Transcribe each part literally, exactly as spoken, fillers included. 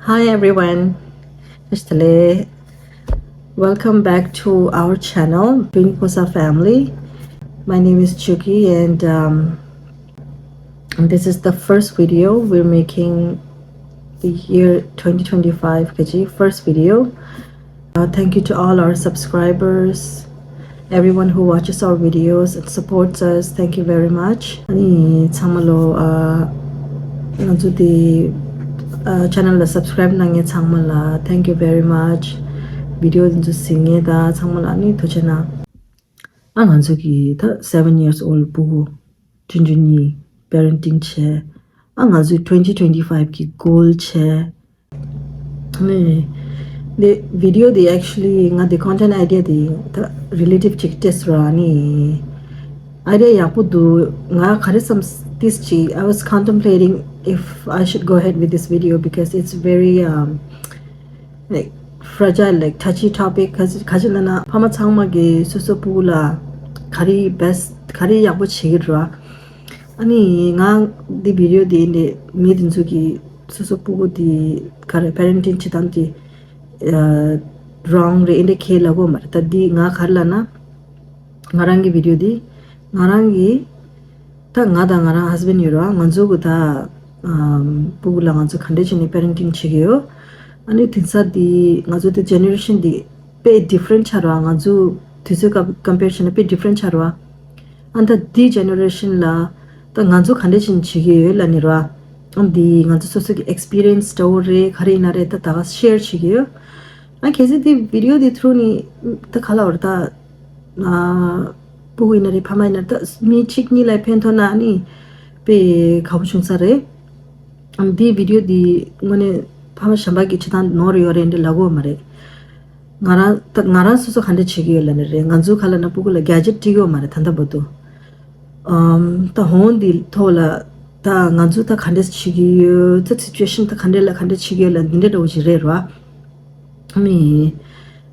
Hi everyone. Welcome back to our channel, Twin Posa family. My name is Chuki, and um, this is the first video we're making the year twenty twenty-five kaji first video. Uh, thank you to all our subscribers, everyone who watches our videos and supports us. Thank you very much. Ani changmalo, uh, nganzu di, uh, channel la subscribe nange changmala. Thank you very much. Video dinzu singe da changmala ani thochena. A nganzu ki ta seven years old pugu junjuni parenting che. A nganzu twenty twenty-five ki goal che. Ni, the video the actually nga the content idea the, the relative chik test ra ni idea ya pu du nga khare sam this chi I was contemplating if I should go ahead with this video because it's very um like fragile, like touchy topic. Kaji kaji na na phama changma ge susu pu la khari best khari ya pu chi ra. Ani nga the video the ne me din zu ki susu pu go the khare parenting chi tam the wrong re ende khe la go mar ta di nga khar la na nga rang gi video di nga rang gi ta nga da nga rang husband yoro nga zo go ta pu go la nga zo khande chini parenting chi ge yo ani tin sa di nga zo the generation di pe different cha ro nga zo thi se ka compare chini pe different cha ro an ta di generation la ta nga zo khande chini chi ge yo la ni ro an di nga zo so so ki experience story khare na re ta ta share chi ge yo. ཨ་ཁྱེད་ཚོས་དེ་video དེ་through ནི་ད་ག་ལ་བར་ད་ཨ་སྤུ་གུ་ཡིན་ན་རེད་ཕ་མ་ཡིན་ན་རེད་ད་མི་གཅིག་གཉིས་ལ་ཕན་ཐོགས་ན་ནི་དཔེ་དགའ་པོ་བྱུང་ས་རེད། ཨམ་དེ་video དེ་དངོས་གནས་ཕ་མ་གཞན་པ་གི་བྱེད་སྟངས་ནོར་ཡོད་རེད་འདྲ་ལབ་ཀྱི་ཡོད་མ་རེད། ང་རང་ད་ང་རང་སོ་སོ་ག་འདྲ་བྱེད་ཀྱི་ཡོད་ལབ་ནི་རེད། ང་ཚོ་ག་ལ་ན་སྤུ་གུ་ལ་gadget སྤྲད་ཀྱི་ཡོད་མ་རེད་ད་ལྟ་བར་དུ། ཨམ་ད་འོང་འདི་ཐོག་ལ་ད་ང་ཚོ་ད་ག་འདྲ་བྱེད་ཀྱི་ཡོད་ད་situation ད་ག་འདྲ་ལ་ག་འདྲ་བྱེད་ཀྱི་ཡོད་ལ་འདི་འདྲ་འདྲ་བོ་ཞིག་རེད་ར། I mean,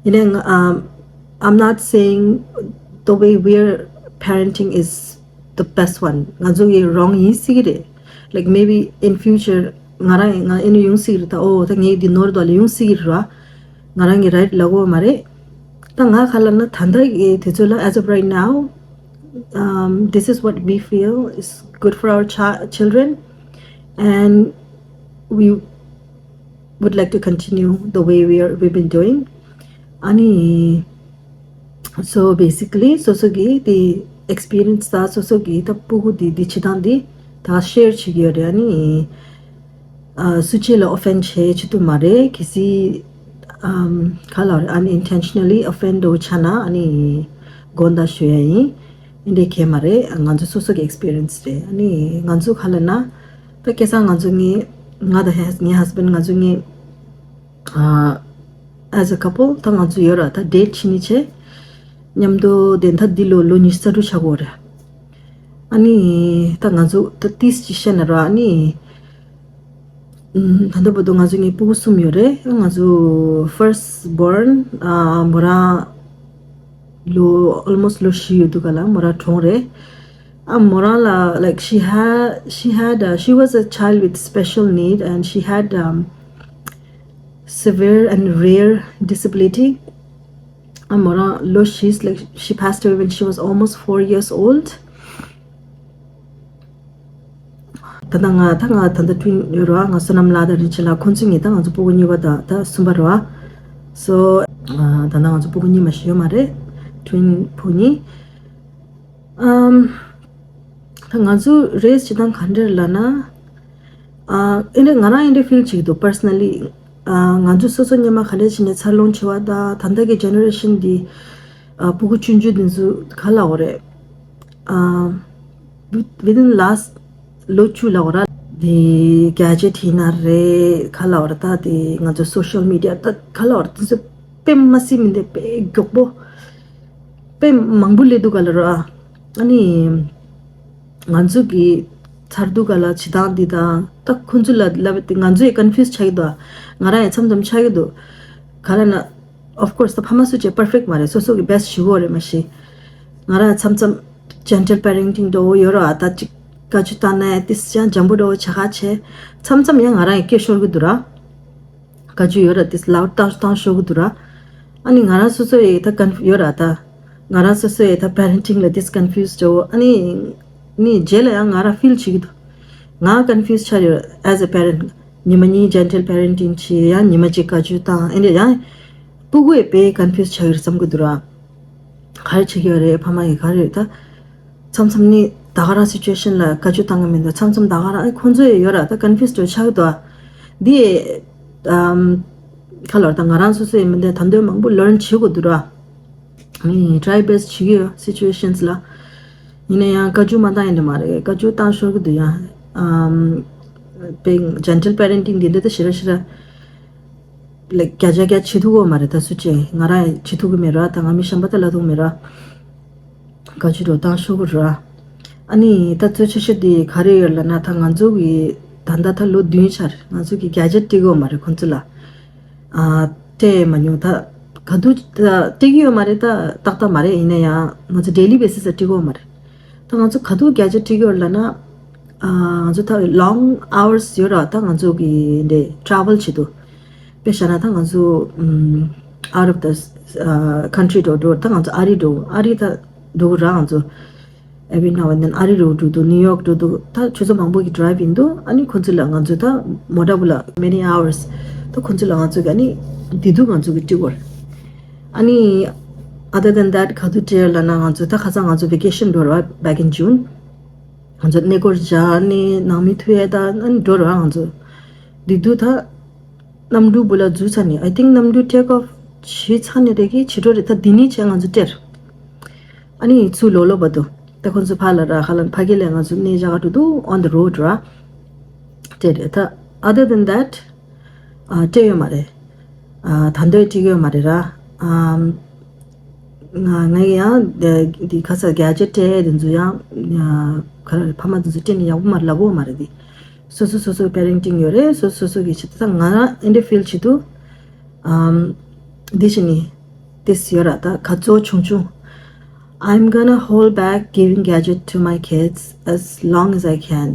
you know, um, I'm not saying the way we're parenting is the best one. ང་ཚོ་གི་wrong ཡིན་སྲིད་ཀྱི་རེད། Like maybe in future ང་རང་ང་ཨེ་ནི་ཡོང་སྲིད་ཀྱི་རེད་ད། ཨོ་ད་ངའི་འདི་ནོར་དོ་ལ་ཡོང་སྲིད་ཀྱི་རེད་ར། ང་རང་གི་right ལབ་ཀྱི་ཡོད་མ་རེད། ད་ང་ག་ལ་ན་ད་ལྟ་གི་དུས་ཚོད་ལ་as of right now, um, this is what we feel is good for our chi- children, and we would like to continue the way we are, we've been doing. ཨ་ནི། So basically སོ་སོ་གི་དེ་experience ད་སོ་སོ་གི་ད་སྤུ་གུ་དེ་དེ་བྱེད་སྟངས་དེ་ད་share བྱེད་ཀྱི་ཡོད་རེད། ཨ་ནི་ཨ་སུ་གཅིག་ལ་offend བྱེད་བྱེད་དུ་མ་རེད། གལ་སྲིད་ཨམ་ག་ལ་རེད། ཨ་ནི་intentionally offend འགྲོ་ཆ་ན་ཨ་ནི་དགོངས་དག་ཞུ་ཡ་ཡིན། ཨིན་འདྲས་གས་མ་རེད། ང་ཚོ་སོ་སོ་གི་experience རེད། ཨ་ནི་ང་ཚོ་ག་ལ་ན་ད་སྐལ་བཟང་ང་ཚོ་གཉིས་ང་དང་ངའི་husband ང་ཚོ་གཉིས། ཨ་as a couple ད་ང་ཚོ་ཡོད་ར་ད་date བྱེད་ནི་བྱས། མཉམ་དུ་དེ་ད་འདི་ལོ་ལོ་ཉི་ཤུ་རྩ་དྲུག་ཆགས་ཀྱི་ཡོད་རེད། ཨ་ནི་ད་ང་ཚོ་ད་ཏིས་ཅིག་བཤད་ན་ར་ཨ་ནི་ད་ལྟ་བར་དུ་ང་ཚོ་ངའི་སྤུ་གུ་གསུམ་ཡོད་རེད། ང་ཚོ་first born ཨ་མོ་རང་ལོ་almost ལོ་བཞི་ཡོད་འདུག་ག་ལ་མོ་རང་གྲོངས་རེད། ཨ་མོ་རང་ལ་like she had she had uh, she was a child with special need and she had um, severe and rare disability. ཨ་མོ་རང་ལོ་བཞི་like she passed away when she was almost four years old. ད་ལྟ་ང་ད་ང་ད་ལྟ་twin ཡོད་ར། ང་བསོད་ནམས་ལགས་དང་རིན་ཆེན་ལགས་ཁོང་ཚོ་གཉིས་ད་ང་ཚོ་སྤུ་གུ་གཉིས་པ་དང་ད་གསུམ་པ་ར། So ད་ལྟ་ང་ཚོ་སྤུ་གུ་གཉིས་མ་ཞིག་ཡོད་མ་རེད། Twin བུ་གཉིས། ཨམ། ད་ང་ཚོ་raise བྱེད་སྟངས་ག་འདྲ་ལབ་ན། ཨ་ཨེ་འདྲ་ང་རང་ཨེ་འདྲ་feel བྱེད་ཀྱི་འདུག personally. ཨ་ང་ཚོ་སོ་སོ་སྔོན་མ་ག་འདྲ་བྱས་ནས་འཚར་ལོངས་བྱས་པ་དང་ད་ལྟ་གི་generation འདི་ཨ་སྤུ་གུ་ཆུང་ཆུང་འདི་ཚོ་ག་ལབ་དགོས་རེད། ཨ་within last ལོ་བཅུ་ལབ་དགོས་ར། འདི་gadget ཡིན་ན་རེད་ག་ལབ་དགོས་ར། ད་འདི་ང་ཚོ་social media ད་ག་ལབ་དགོས་ར། འདི་ཚོ་དཔེ་མ་སྲིད་མི་འདི་དཔེ་མགྱོགས་པོ་དཔེ་མང་པོ་སླེབས་འདུག་ག་ལབ་ར། ཨ་ནི། ང་ཚོ་གི་མཚར་སྡུག་ག་ལ་བྱེད་སྟངས་འདི་དང་ད་ཁོང་ཚོ་ལ་ལབ་དེ་ང་ཚོ་ཡི་confuse ཆགས་ཀྱི་འདུག་ང་རང་ཡང་མཚམས་མཚམས་ཆགས་ཀྱི་འདུག་ག་ལ་ན་of course ད་ཕ་མ་སུ་གཅིག་perfect མ་རེད། སོ་སོ་གི་best ཞུ་གི་ཡོད་རེད་མ་གཞི། ང་རང་ཡང་མཚམས་མཚམས་gentle parenting འདྲ་བོ་ཡོད་ར། ད་ཅིག་བཀའ་བཅུ་བཏང་ན་ཡང་ཏིས་ཅང་འཇམ་པོ་འདྲ་བོ་བྱ་ག་བྱས། མཚམས་མཚམས་ཡང་ང་རང་ཡང་སྐད་ཤོར་གི་འདུག་ར། བཀའ་བཀྱོན་ཡོད་ར་དེ་ལའོ་བཏང་བཏང་ཤོར་གི་འདུག་ར། ཨ་ནི་ང་རང་སོ་སོ་ཡི་ད་ཀོན་ཡོད་ར་ད། ང་རང་སོ་སོ་ཡི་ད་པེ་རེན་ཊིང་ལ་དེ་ཀོན་ཕིའུ་སི་འདྲ་བོ། ཨ་ནི་ནི་རྗེས་ལ་ཡང་ང་རང་ཕིལ་བྱེད་ཀྱི་འདུག་ང་ཀོན་ཕིའུ་སི་ཆགས་ཡོད། as a parent ཉི་མ་གཉིས་ཇེན་ཊལ་པེ་རེན་ཊིང་བྱས། ཡང་ཉི་མ་གཅིག་བཀའ་བཀྱོན་བཏང་། ཨེ་འདྲ་ཡང་སྤུ་གུ་ཡི་དཔེ་ཀོན་ཕིའུ་སི་ཆགས་ཡོད་བསམ་གི་འདུག་ར། ག་རེ་བྱེད་ཀྱི་ཡོད་རེད། ཕ་མ་ཡིས་ག་རེ་ད། མཚམས་མཚམས་ནི་ད་ག་རང་སི་ཅུ་ཨེ་ཤན་ལ་བཀའ་བཀྱོན་བཏང་གི་མི་འདུག་མཚམས་མཚམས་ད་ག་རང་ཨེ་ཁོང་ཚོ་ཡི་ཡོད་ར་ད་ཀོན་ཕིའུ་སི་འདྲ་ཆགས་ཀྱི་འདུག་འདི་ཨམ་ཁ་ལོར་ད་ང་རང་སོ་སོ་ཡི་མི་འདུག་ད་འདོད་མང་པོ་ལརན་བྱེད་དགོས་འདུག་ར། ཨ་ནི་ཊ་རའི་བེ་སི་ཊི་བྱེད་ཀྱི་ཡོད་སི་ཅུ་ཨེ་ཤན་ལ། ཡིན་ན་ཡང་བཀའ་བཀྱོན་མ་བཏང་ཡིན་འདྲ་མ་རེད། བཀའ་བཀྱོན་བཏང་ཤོར་གི་འདུག་ཡང་ཨམ་པེ་ཇེན་ཊལ་པེ་རེན་ཊིང་འདི་འདྲ་ད་ཞེ་དྲག་ཞེ་དྲག་ལེགས་བརྒྱ་ཆ་བརྒྱ་བྱེད་ཐུབ་ཀྱི་ཡོད་མ་རེད། ད་སུ་བྱེད། ང་རང་ཡང་བྱེད་ཐུབ་ཀྱི་མེད་ར། ད་ང་མི་གཞན་པ་ད་ལབ་ཐུབ་མེད་ར། བཀའ་བཀྱོན་འདྲ་བོ་བཏང་ཤོར་གི་ར། ཨ་ནི་ད་གཙོ་ཆེ་ཤོས་དེ་ག་རེ་ཡོད་ལབ་ན་ད་ང་ཚོ་གི་ད་ལྟ་ད་ལོ་བདུན་ཆགས་རེད། ང་ཚོ་གི་གེ་ཇེཊ་སྤྲད་ཀྱི་ཡོད་མ་རེད་ཁོང་ཚོ་ལ། ཨ་སྤྲད་མ་མྱོང་། ད་ག་དུས་ད་སྤྲད་ཀྱི་ཡོད་མ་རེད། ད་ཏག་ཏག་མ་རེད། ཡིན་ན་ཡང་ང་ཚོ་ཌེ་ལི་བེ་སི་སི་ལ་སྤྲད་ཀྱི་ཡོད་མ་རེད། ད་ང་ཚོ་ག་དུས་གེ་ཇེཊ་སྤྲད་ཀྱི་ཡོད་ལབ་ན། ཨ་ང་ཚོ་ད་ལོང་ཨ་ཝར་སི་ཡོད་ར། ད་ང་ཚོ་གི་འདྲ་ཊ་རེ་ཝལ་བྱེད་དུས། དཔེ་བཞག་ན་ད་ང་ཚོ་ཨམ་out of the country འགྲོ་འགྲོ། ད་ང་ཚོ་ཨ་རི་འགྲོ། ཨ་རི་ད་འགྲོ་གི་ར། ང་ཚོ་every now and then ཨ་རི་འགྲོ་འགྲོ་འདུག་ནིའུ་ཡོག་འགྲོ་འདུག་ད་ཆུ་ཚོད་མང་པོ་གི་ཌི་རའེ་བྷ་ཡིན་འདུག་ཨ་ནི་ཁོང་ཚོ་ལ་ང་ཚོ་ད་མོ་ཊ་བུ་ལ་many hours ད་ཁོང་ཚོ་ལ་ང་ཚོ་ག་ནི་དེ་དུས་ང་ཚོ་གི་སྤྲད་དགོས་རེད། ཨ་ནི་other than that ག་དུས་སྤྲད་ལབ་ན། ང་ཚོ་ད་ཁ་སང་ང་ཚོ་ཝེ་ཀེ་ཤན་འགྲོ་ར་back in June ང་ཚོ་གནས་སྐོར་བཞག་ནས་ནང་མི་ཐུག་ཡས་ད་ཨ་ནི་འགྲོ་ར་ང་ཚོ། དེ་དུས་ད་གནམ་གྲུ་བུ་ལ་འཛུལ་ཚར་ནས། I think གནམ་གྲུ་ཊེག་ཨོཕ་བྱས་ཚར་ནས་རེད་གི་ཕྱི་དྲོ་རེད། ད་དེ་ནས་བྱས་ང་ཚོ་སྤྲད། ཨ་ནི་ཚུར་ལོག་ལོག་བར་དུ་ད་ཁོང་ཚོ་ཕར་ལ་ར་ཁ་ལ་ཕ་གི་ལ་ང་ཚོ་གནས་བཞག་འགྲོ་འདུག on the road ར། སྤྲད་རེད། ད་other than that ཨ་སྤྲད་ཡོད་མ་རེད། ཨ་ད་འདོད་སྤྲད་ཡོད་མ་རེད་ར། ཨམ་ང་ང་ཡང་འདི་འདི་ཁ་ས་གེ་ཇེཊ་སྤྲད་དེ་ཚོ་ཡང་ཨ་ག་རེ་ཕ་མ་དེ་ཚོ་སྤྲད་ནས་ཡག་པོ་མ་རེད་ལབ་ཡོད་མ་རེད། དེ་སོ་སོ་སོ་སོ་པེ་རེན་ཊིང་ཡོད་རེད། སོ་སོ་སོ་གི་ཆེད་དུ་ད་ང་རང་ཨེ་འདྲ་ཕིལ་བྱེད་དུས། ཨམ་འདི་བྱས་ནས་དེ་ཡོད་ར། ད་ག་ཚོད་ཆུང་ཆུང་། I'm gonna hold back giving gadget to my kids as long as I can.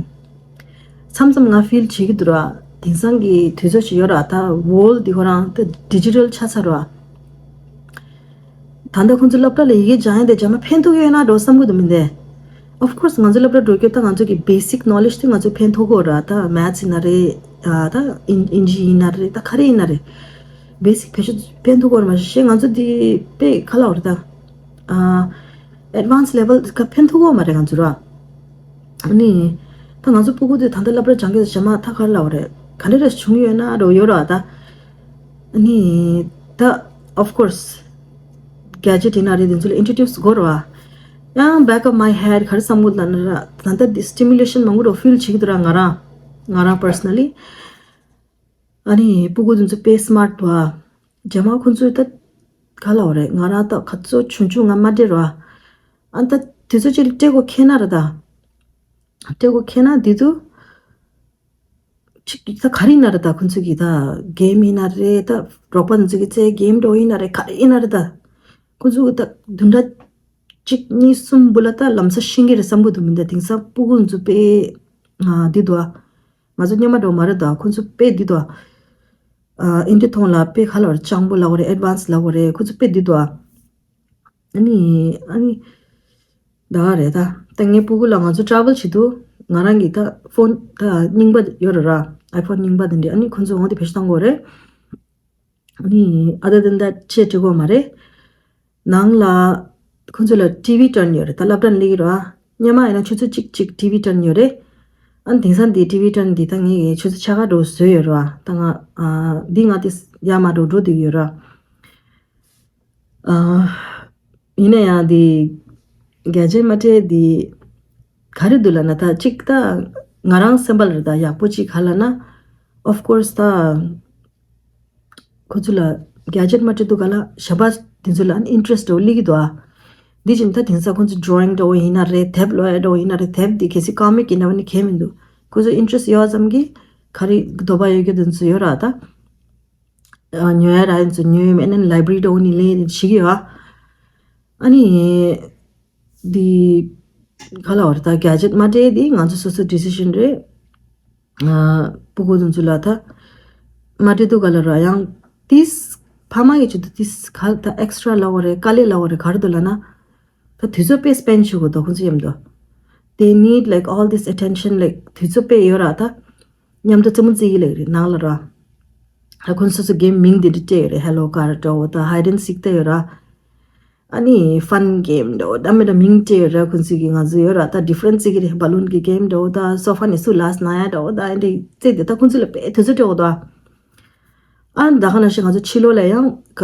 མཚམས་མཚམས་ང་ཕིལ་བྱེད་ཀྱི་འདུག་ར། དེང་སང་གི་དུས་ཚོད་ཅིག་ཡོད་ར། ད་ཝོལ་ཌི་འདི་ཁོ་རང་ད་ཌི་ཇི་ཊལ་ཆགས་ཚར་ར། ད་ལྟ་ཁོང་ཚོ་སློབ་གྲྭ་ལ་ཡི་གེ་སྦྱང་ཡས་དེ་རྗེས་མ་ཕན་ཐོགས་ཡོད་ན་འགྲོ་བསམ་གྱི་འདུག་མི་འདུག Of course ང་ཚོ་སློབ་གྲྭ་འགྲོ་རྒྱུ་ད་ང་ཚོ་གི་བེ་སིག་ནོ་ལེཇ་དེ་ང་ཚོ་ཕན་ཐོགས་ཀྱི་ཡོད་ར། ད་མེཐ་ཡིན་ན་རེད། ཨ་ད་ཨིན་ཨིན་ཇི་ཡིན་ན་རེད། ད་ག་རེ་ཡིན་ན་རེད། བེ་སིག་བེད་སྤྱོད་ཕན་ཐོགས་ཀྱི་ཡོད་ར། མ་གཞི་ང་ཚོ་འདི་དཔེ་ག་ལབ་དགོས་རེད་ད། ཨ་ཨེཌ་ཝན་སི་ལེ་ཝལ་ག་ཕན་ཐོགས་ཀྱི་ཡོད་མ་རེད་ང་ཚོ་ར། ཨ་ནི་ད་ང་ཚོ་སྤུ་གུ་དེ་ད་ལྟ་སློབ་གྲྭ་སྦྱང་གི་ཡོད་རྗེས་མ་ད་ག་རེ་ལབ་དགོས་རེད། ག་འདྲ་རེ་བྱུང་ཡོད་ན་འགྲོ་ཡོད་ར་ད། ཨ་ནི་ད་of course གེ་ཇེཊ་ཡིན་ན་རེད། དེ་ཚོ་ལ་ཨིན་ཊྲོ་ཌིའུ་སི་དགོས་རེད་བ། ཡང་back of my head ག་རེ་བསམ་གྱི་ཡོད་ལབ་ན་ར། ད་ལྟ་འདི་སི་ཊི་མུ་ལེ་ཤན་མང་པོ་འདྲ་ཕིལ་བྱེད་ཀྱི་འདུག་ར་ང་རང་ང་རང་པར་སོ་ནལ་ལི། ཨ་ནི་སྤུ་གུ་དེ་ཚོ་དཔེ་སི་མཱརཊ་འདུག་ཨ། རྗེས་མ་ཁོང་ཚོས་ད་ག་ལབ་དགོས་རེད། ང་རང་ད་ག་ཚོད་ཆུང་ཆུང་ང་མ་སྤྲད་ར། ཨ་ད་དེ་ཚོ་ཅིག་སྤྲད་དགོས་ཁེལ་ན་ར་ད། སྤྲད་དགོས་ཁེལ་ན་དེ་དུས། ཅིག་ད་ག་རེ་ཡིན་ན་རེད། ད་ཁོང་ཚོ་གི་ད་གེམ་ཡིན་ན་རེད། ད་རོགས་པ་ཚོ་གི་རྩེད་གེམ་འདྲ་བོ་ཡིན་ན་རེད། ག་རེ་ཡིན་ན་རེད། ད་ཁོང་ཚོ་གི་ད་བདུན་ཕྲག་གཅིག་གཉིས་གསུམ་བར་ལ་ད་ལམ་སང་ཤེས་ཀྱི་རེད་བསམ་གྱི་འདུག་མི་འདུག་དེང་སང་སྤུ་གུ་ཚོ་དཔེ་ཨ་འདི་འདུག་ཨ། ང་ཚོ་སྔོན་མ་འདྲ་བོ་མ་རེད། ད་ཁོང་ཚོ་དཔེ་འདི་འདུག་ཨ། ཨ་ཨིན་ཇི་མཐོང་ལ་དཔེ་ག་ལབ་དགོས་རེད། སྤྱང་པོ་ལབ་དགོས་རེད། ཨེཌ་ཝན་སི་ལབ་དགོས་རེད། ཁོང་ཚོ་དཔེ་འདི་འདུག་ཨ། ཨ་ནི་ཨ་ནི་ད་ག་རེད་ད། ད་ངའི་སྤུ་གུ་ལ་ང་ཚོ་ཊ་རེ་ཝལ་བྱེད་དུས་ང་རང་གི་ད་ཕོན་ད་རྙིང་པ་ཡོད་རེད་ར། ཨའི་ཕོན་རྙིང་པ་དེ་འདྲ། ཨ་ནི་ཁོང་ཚོ་འོང་དེ་བེད་སྤྱོད་གཏོང་དགོས་རེད། ཨ་ནི་other than that ཆེ་འགྲིག་གི་མ་རེད། ནང་ལ་ཁོང་ཚོ་ལ་ཊི་ཝི་སྟོན་ཡོད་རེད། ད་སློབ་གྲྭ་ནས་སླེབས་ཀྱི་རེད་བ། སྔོན་མ་ཡིན་ན་ཆུ་ཚོད་གཅིག་གཅིག་ཊི་ཝི་སྟོན་ཡོད་རེད། ཨ་ནི་དེང་སང་དེ་ཊི་ཝི་སྟོན་དེ་ད་ངས་ཆུ་ཚོད་ཕྱེད་ཀ་འགྲོ་བཟོས་ཡོད་རེད་བ། ད་ང་ཨ་འདི་ང་དེ་ཡར་མར་འགྲོ་འགྲོ་བསྡད་ཡོད་རེད་བ། ཨ། ཡིན་ན་ཡང་འདི་གལ་ཆེན་མ་སྤྲད་འདི་ག་རེ་འདུག་ལབ་ན། ད་གཅིག་ད་ང་རང་སེམས་པ་ལ་ད་ཡག་པོ་གཅིག་ག་ལབ་ན། of course ད་ཁོ་ཚོ་ལ་གལ་ཆེན་མ་སྤྲད་འདུག་ག་ལ། ཞབས་པ་དེ་ཚོ་ལ་ཨིན་ཊི་རེ་སི་ཊི་འདྲ་བོ་སླེབས་ཀྱི་འདུག་ཨ། འདི་བཞིན་ད་དེང་སང་ཁོ་ཚོ་ཌོ་རོ་ཡིང་འདྲ་བོ་ཡིན་ན་རེད། དེབ་ཀློག་ཡ་འདྲ་བོ་ཡིན་ན་རེད། དེབ་འདི་གལ་སྲིད་ཀོ་མིག་ཡིན་ན་བ་ནི་གལ་མི་འདུག་ཁོ་ཚོ་ཨིན་ཊི་རེ་སི་ཊི་ཡོད་ཙམ་གྱིས་ག་རེ་འདོད་པ་ཡོད་རྒྱུ་དེ་ཚོ་ཡོད་ར་ད། ཨ་ཉོ་ཡ་ར་ཡིན་ཚོ་ཉོས་མེད་ན་ལའི་བྷ་རི་འདྲ་བོ་ནས་ལེན་བྱེད་ཀྱི་ཡོད། ཨ་ནི་འདི་ག་ལབ་དགོས་རེད། ད་གལ་ཆེན་མ་སྤྲད་འདི་ང་ཚོ་སོ་སོའི་ཌི་སི་ཤན་རེད། ཨ་སྤུ་གུ་དེ་ཚོ་ལ་ད་ མ་འགྲིག་འདུག་ག་ལ་ར། ཡང་ཏིས་ཕ་མ་གི་ཆེད་དུ་ཏིས་ག་ད་ཨེག་སི་ཊ་ར་ལབ་དགོས་རེད། དཀའ་ལས་ལབ་དགོས་རེད། ག་རེ་འདུག་ལབ་ན། ད་དུས་ཚོད་དཔེ་སྤེན་བྱེད་དགོས་འདུག་ཁོང་ཚོ་མཉམ་དུ། They need, like, all this attention, like, དུས་ཚོད་དཔེ་ཡོད་ར། ད་མཉམ་དུ་རྩེད་མོ་རྩེ་གི་ལབ་རེད་ནང་ལ་ར། ད་ཁོང་ཚོ་སོ་སོ་གེམ་མིང་དེ་འདྲ་སྤྲད་ཡོད་རེད། ཧེ་ལོ་ཀར་འདྲ་བོ་ད་ཧའི་ཌེན་སིག་ད་ཡོད་ར། ཨ་ནི་ཕན་གེམ་འདྲ་བོ་ད་མི་འདྲ་མིང་སྤྲད་ཡོད་ར། ཁོང་ཚོ་གི་ང་ཚོ་ཡོད་ར། ད་ཌི་ཕ་རེན་སི་གི་རེད། བ་ལུན་གི་གེམ་འདྲ་བོ་ད་སོ་ཕ་ནས་སུ་ལ་སི་ན་ཡ་འདྲ་བོ་ད་ཨེ་འདྲ་རྩེ་དེ་ད་ཁོང་ཚོ་ལ་དཔེ་དུས་ཚོད་སྤྲད་དགོས་འདུག་ཨ་ད་ག་ནང་བཞིན་ང་ཚོ་ཕྱི་ལོགས་ལ་ཡང་ག་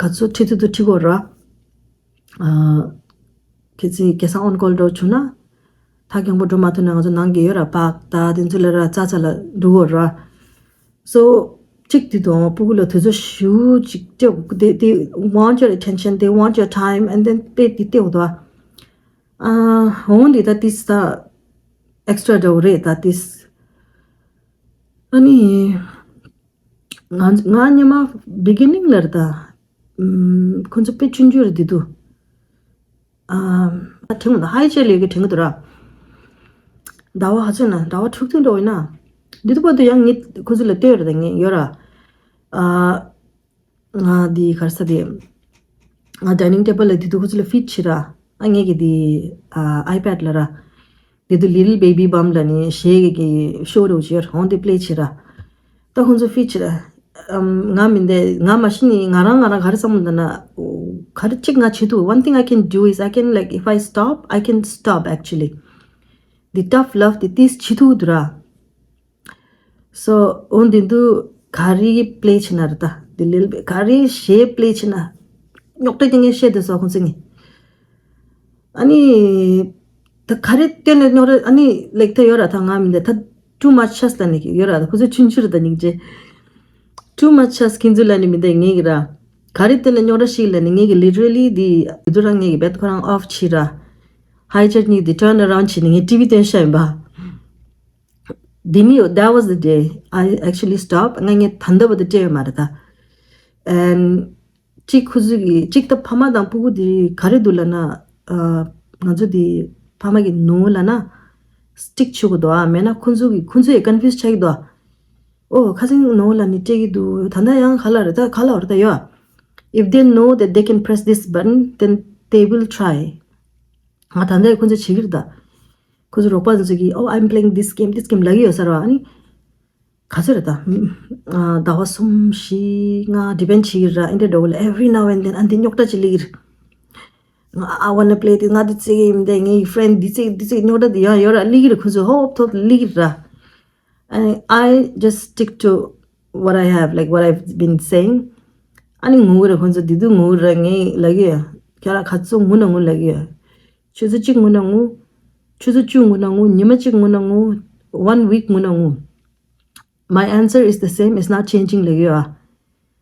ག་ཚོད་ཁྲིད་ཐུབ་ཐུབ་ཁྲིད་དགོས་ར། ཨ་ཁྱེད་ཚོས་སྐལ་བཟང་ཨོན་ཀོལ་འདྲ་བྱུང་ན་ཐག་རྒྱང་པོ་འགྲོ་མ་ཐུབ་ན་ང་ཚོ་ནང་གི་ཡོད་ར། པཱག་ད་དེ་ཚོ་ལ་ར་རྩ་ཚ་ལ་འགྲོ་དགོས་ར། So གཅིག་དེ་དང་སྤུ་གུ་ལ་དུས་ཚོད་ཞུ་གཅིག་སྤྲད། They, they want your attention, they want your time, and then དཔེ་དེ་སྤྲད་དགོས་འདུག་ཨ་འོང་དེ་ད་ཏིས་ད་ཨེག་སི་ཊ་ར་འདྲ་བོ་རེད་ད་ཏིས། ཨ་ནི། ང་ང་སྔོན་མ་བི་གི་ནིང་ལ་རེད་ད། ཨམ། ཁོང་ཚོ་དཔེ་ཆུང་ཆུང་རེད་དེ་དུས། ཨམ། ད་དྲན་གི་འདུག་ཧའི་ཆེར་ལས་ཀྱི་དྲན་གི་འདུག་ར། ཟླ་བ་ཧ་ཚོད་ན་ཟླ་བ་དྲུག་ཙམ་འགྲོ་ཡིན་ན། འདི་དུས་བར་དུ་ཡང་ངས་ཁོང་ཚོ་ལ་ལྟོས་རེད་ད་ངས་ཡོད་ར། ཨ། ང་འདི་ག་རེ་ཟེར་དེ། ང་ཌའི་ནིང་ཊེ་བལ་ལ་དེ་དུས་ཁོ་ཚོ་ལ་ཕིཌ་བྱེད་ར། ཨ་ངེད་ཀྱི་དེ་ཨ་ཨའི་པེཌ་ལ་ར། དེ་དུས་Little Baby Bump ལབ་ནས་གཞས་ཀྱི་ཤོ་འདྲ་བོ་ཅིག་ཡོད་ར། འོང་དེ་པི་ལེ་བྱེད་ར། ད་ཁོ་ཚོ་ཕིཌ་བྱེད་ར། ཨམ། ང་མི་འདི་ང་མ་གཞི་ནས་ང་རང་ང་རང་ག་རེ་བསམ་བློ་བཏང་ན། ག་རེ་གཅིག་ང་བྱེད་ཐུབ། One thing I can do is I can, like, if I stop, I can stop actually. The tough love དེ་ཏིས་བྱེད་ཐུབ་འདུག་ར། So འོ་འདི་འདུག་ག་རེ་པི་ལེ་བྱེད་ན་རེད་ད། འདི་ལིལ་བི་ག་རེ་གཞས་པི་ལེ་བྱེད་ན། རྙོག་དྲ་དེ་ངས་བཤད་དུ་སོ་ཁོང་ཚོ་ངས། ཨ་ནི། ད་ག་རེ་བསྟན་ནས་རྙོག་དྲ་ཨ་ནི་ལེགས་ཐ་ཡོད་ར། ད་ང་མི་འདི་ད་too much ཆགས་ལ་ནི་ཡོད་ར། ད་ཁོ་ཚོ་ཆུང་ཆུང་རེད་ད་སྙིང་རྗེ། Too much ཆགས་ཁྱེད་ཚོ་ལ་ནི་མི་འདི་ངས་གི་ར། ག་རེ་བསྟན་ནས་རྙོག་དྲ་ཞིག་ལ་ནི་ངས་གི་literally དེ་དུས་རང་ངས་གི་བེད་ཁོ་རང་ཨོཕ་བྱེད་ར། ཧའི་ཆེར་གཉིས་དེ་turn around བྱེད་ནི་ངས་ཊི་ཝི་སྟོན་ཤ་ཡིན་པ། དེ་ནི་that was the day I actually stopped. ང་ངས་ད་ལྟ་བར་དུ་སྤྲད་ཡོད་མ་རེད་ད། And གཅིག་ཁོ་ཚོ་གི་གཅིག་ད་ཕ་མ་དང་སྤུ་གུ་དེ་ག་རེ་འདུག་ལབ་ན། ཨ། ང་ཚོ་དེ་ཕ་མ་གི་ནོར་ལབ་ན་སི་ཊིག་བྱེད་དགོས་འདུག་ཨ་མེད་ན་ཁོ་ཚོ་གི་ཁོ་ཚོ་ཡི་ཀོན་ཕིའུ་སི་ཆགས་ཀྱི་འདུག་ཨ། ཨོ་ཁ་སང་ནོར་ལབ་ནི་སྤྲད་ཀྱི་འདུག་ད་ལྟ་ཡང་ག་ལ་རེད་ད་ག་ལ་རེད་ད་ཡོད། If they know that they can press this button, then they will try. ང་ད་ལྟ་ཁོ་ཚོ་བྱེད་ཀྱི་རེད་ད། ཁོ་ཚོ་རོགས་པ་ཚོ་གིས། Oh, I'm playing this game, this game ལབ་ཀྱི་ཡོད་ས་རེད་བ། ཨ་ནི། ག་ཚོད་རེད་ད། ཨ། ཟླ་བ་གསུམ་བཞི་ལྔ་ཌི་པེན་ཌི་བྱེད་ཀྱི་རེད། ཨ་འདྲ་འདྲ་བོ་ལ་every now and then ཨ་འདི་རྙོག་དྲ་ཅིག་སླེབས་ཀྱི་རེད། ང་I wanna play this. ང་འདི་རྩེ་གི་ཡིན། འདི་ངའི་ཕི་རེན་ཌི་འདི་རྩེ་འདི་རྩེ་རྙོག་དྲ་འདི་ཡང་ཡོད་ར། སླེབས་ཀྱི་རེད། ཁོ་ཚོ་ཧོབ་ཐོབ་སླེབས་ཀྱི་རེད་ར། And I just stick to what I have, like, what I've been saying. ཨ་ནི་ངུ་གི་རེད། ཁོ་ཚོ་དེ་དུས་ངུ་གི་རེད། ངས་ལབ་ཀྱི་ཡོད། ཁྱེད་རང་ག་ཚོད་ངུ་ན་ངུ་ལབ་ཀྱི་ཡོད། ཆུ་ཚོད་གཅིག་ངུ་ན་ངུ། ཆུ་ཚོད་བཅུ་ངུ་ན་ངུ། ཉི་མ་གཅིག་ངུ་ན་ངུ། One week ངུ་ན་ངུ། My answer is the same, it's not changing ལབ་ཀྱི་ཡོད།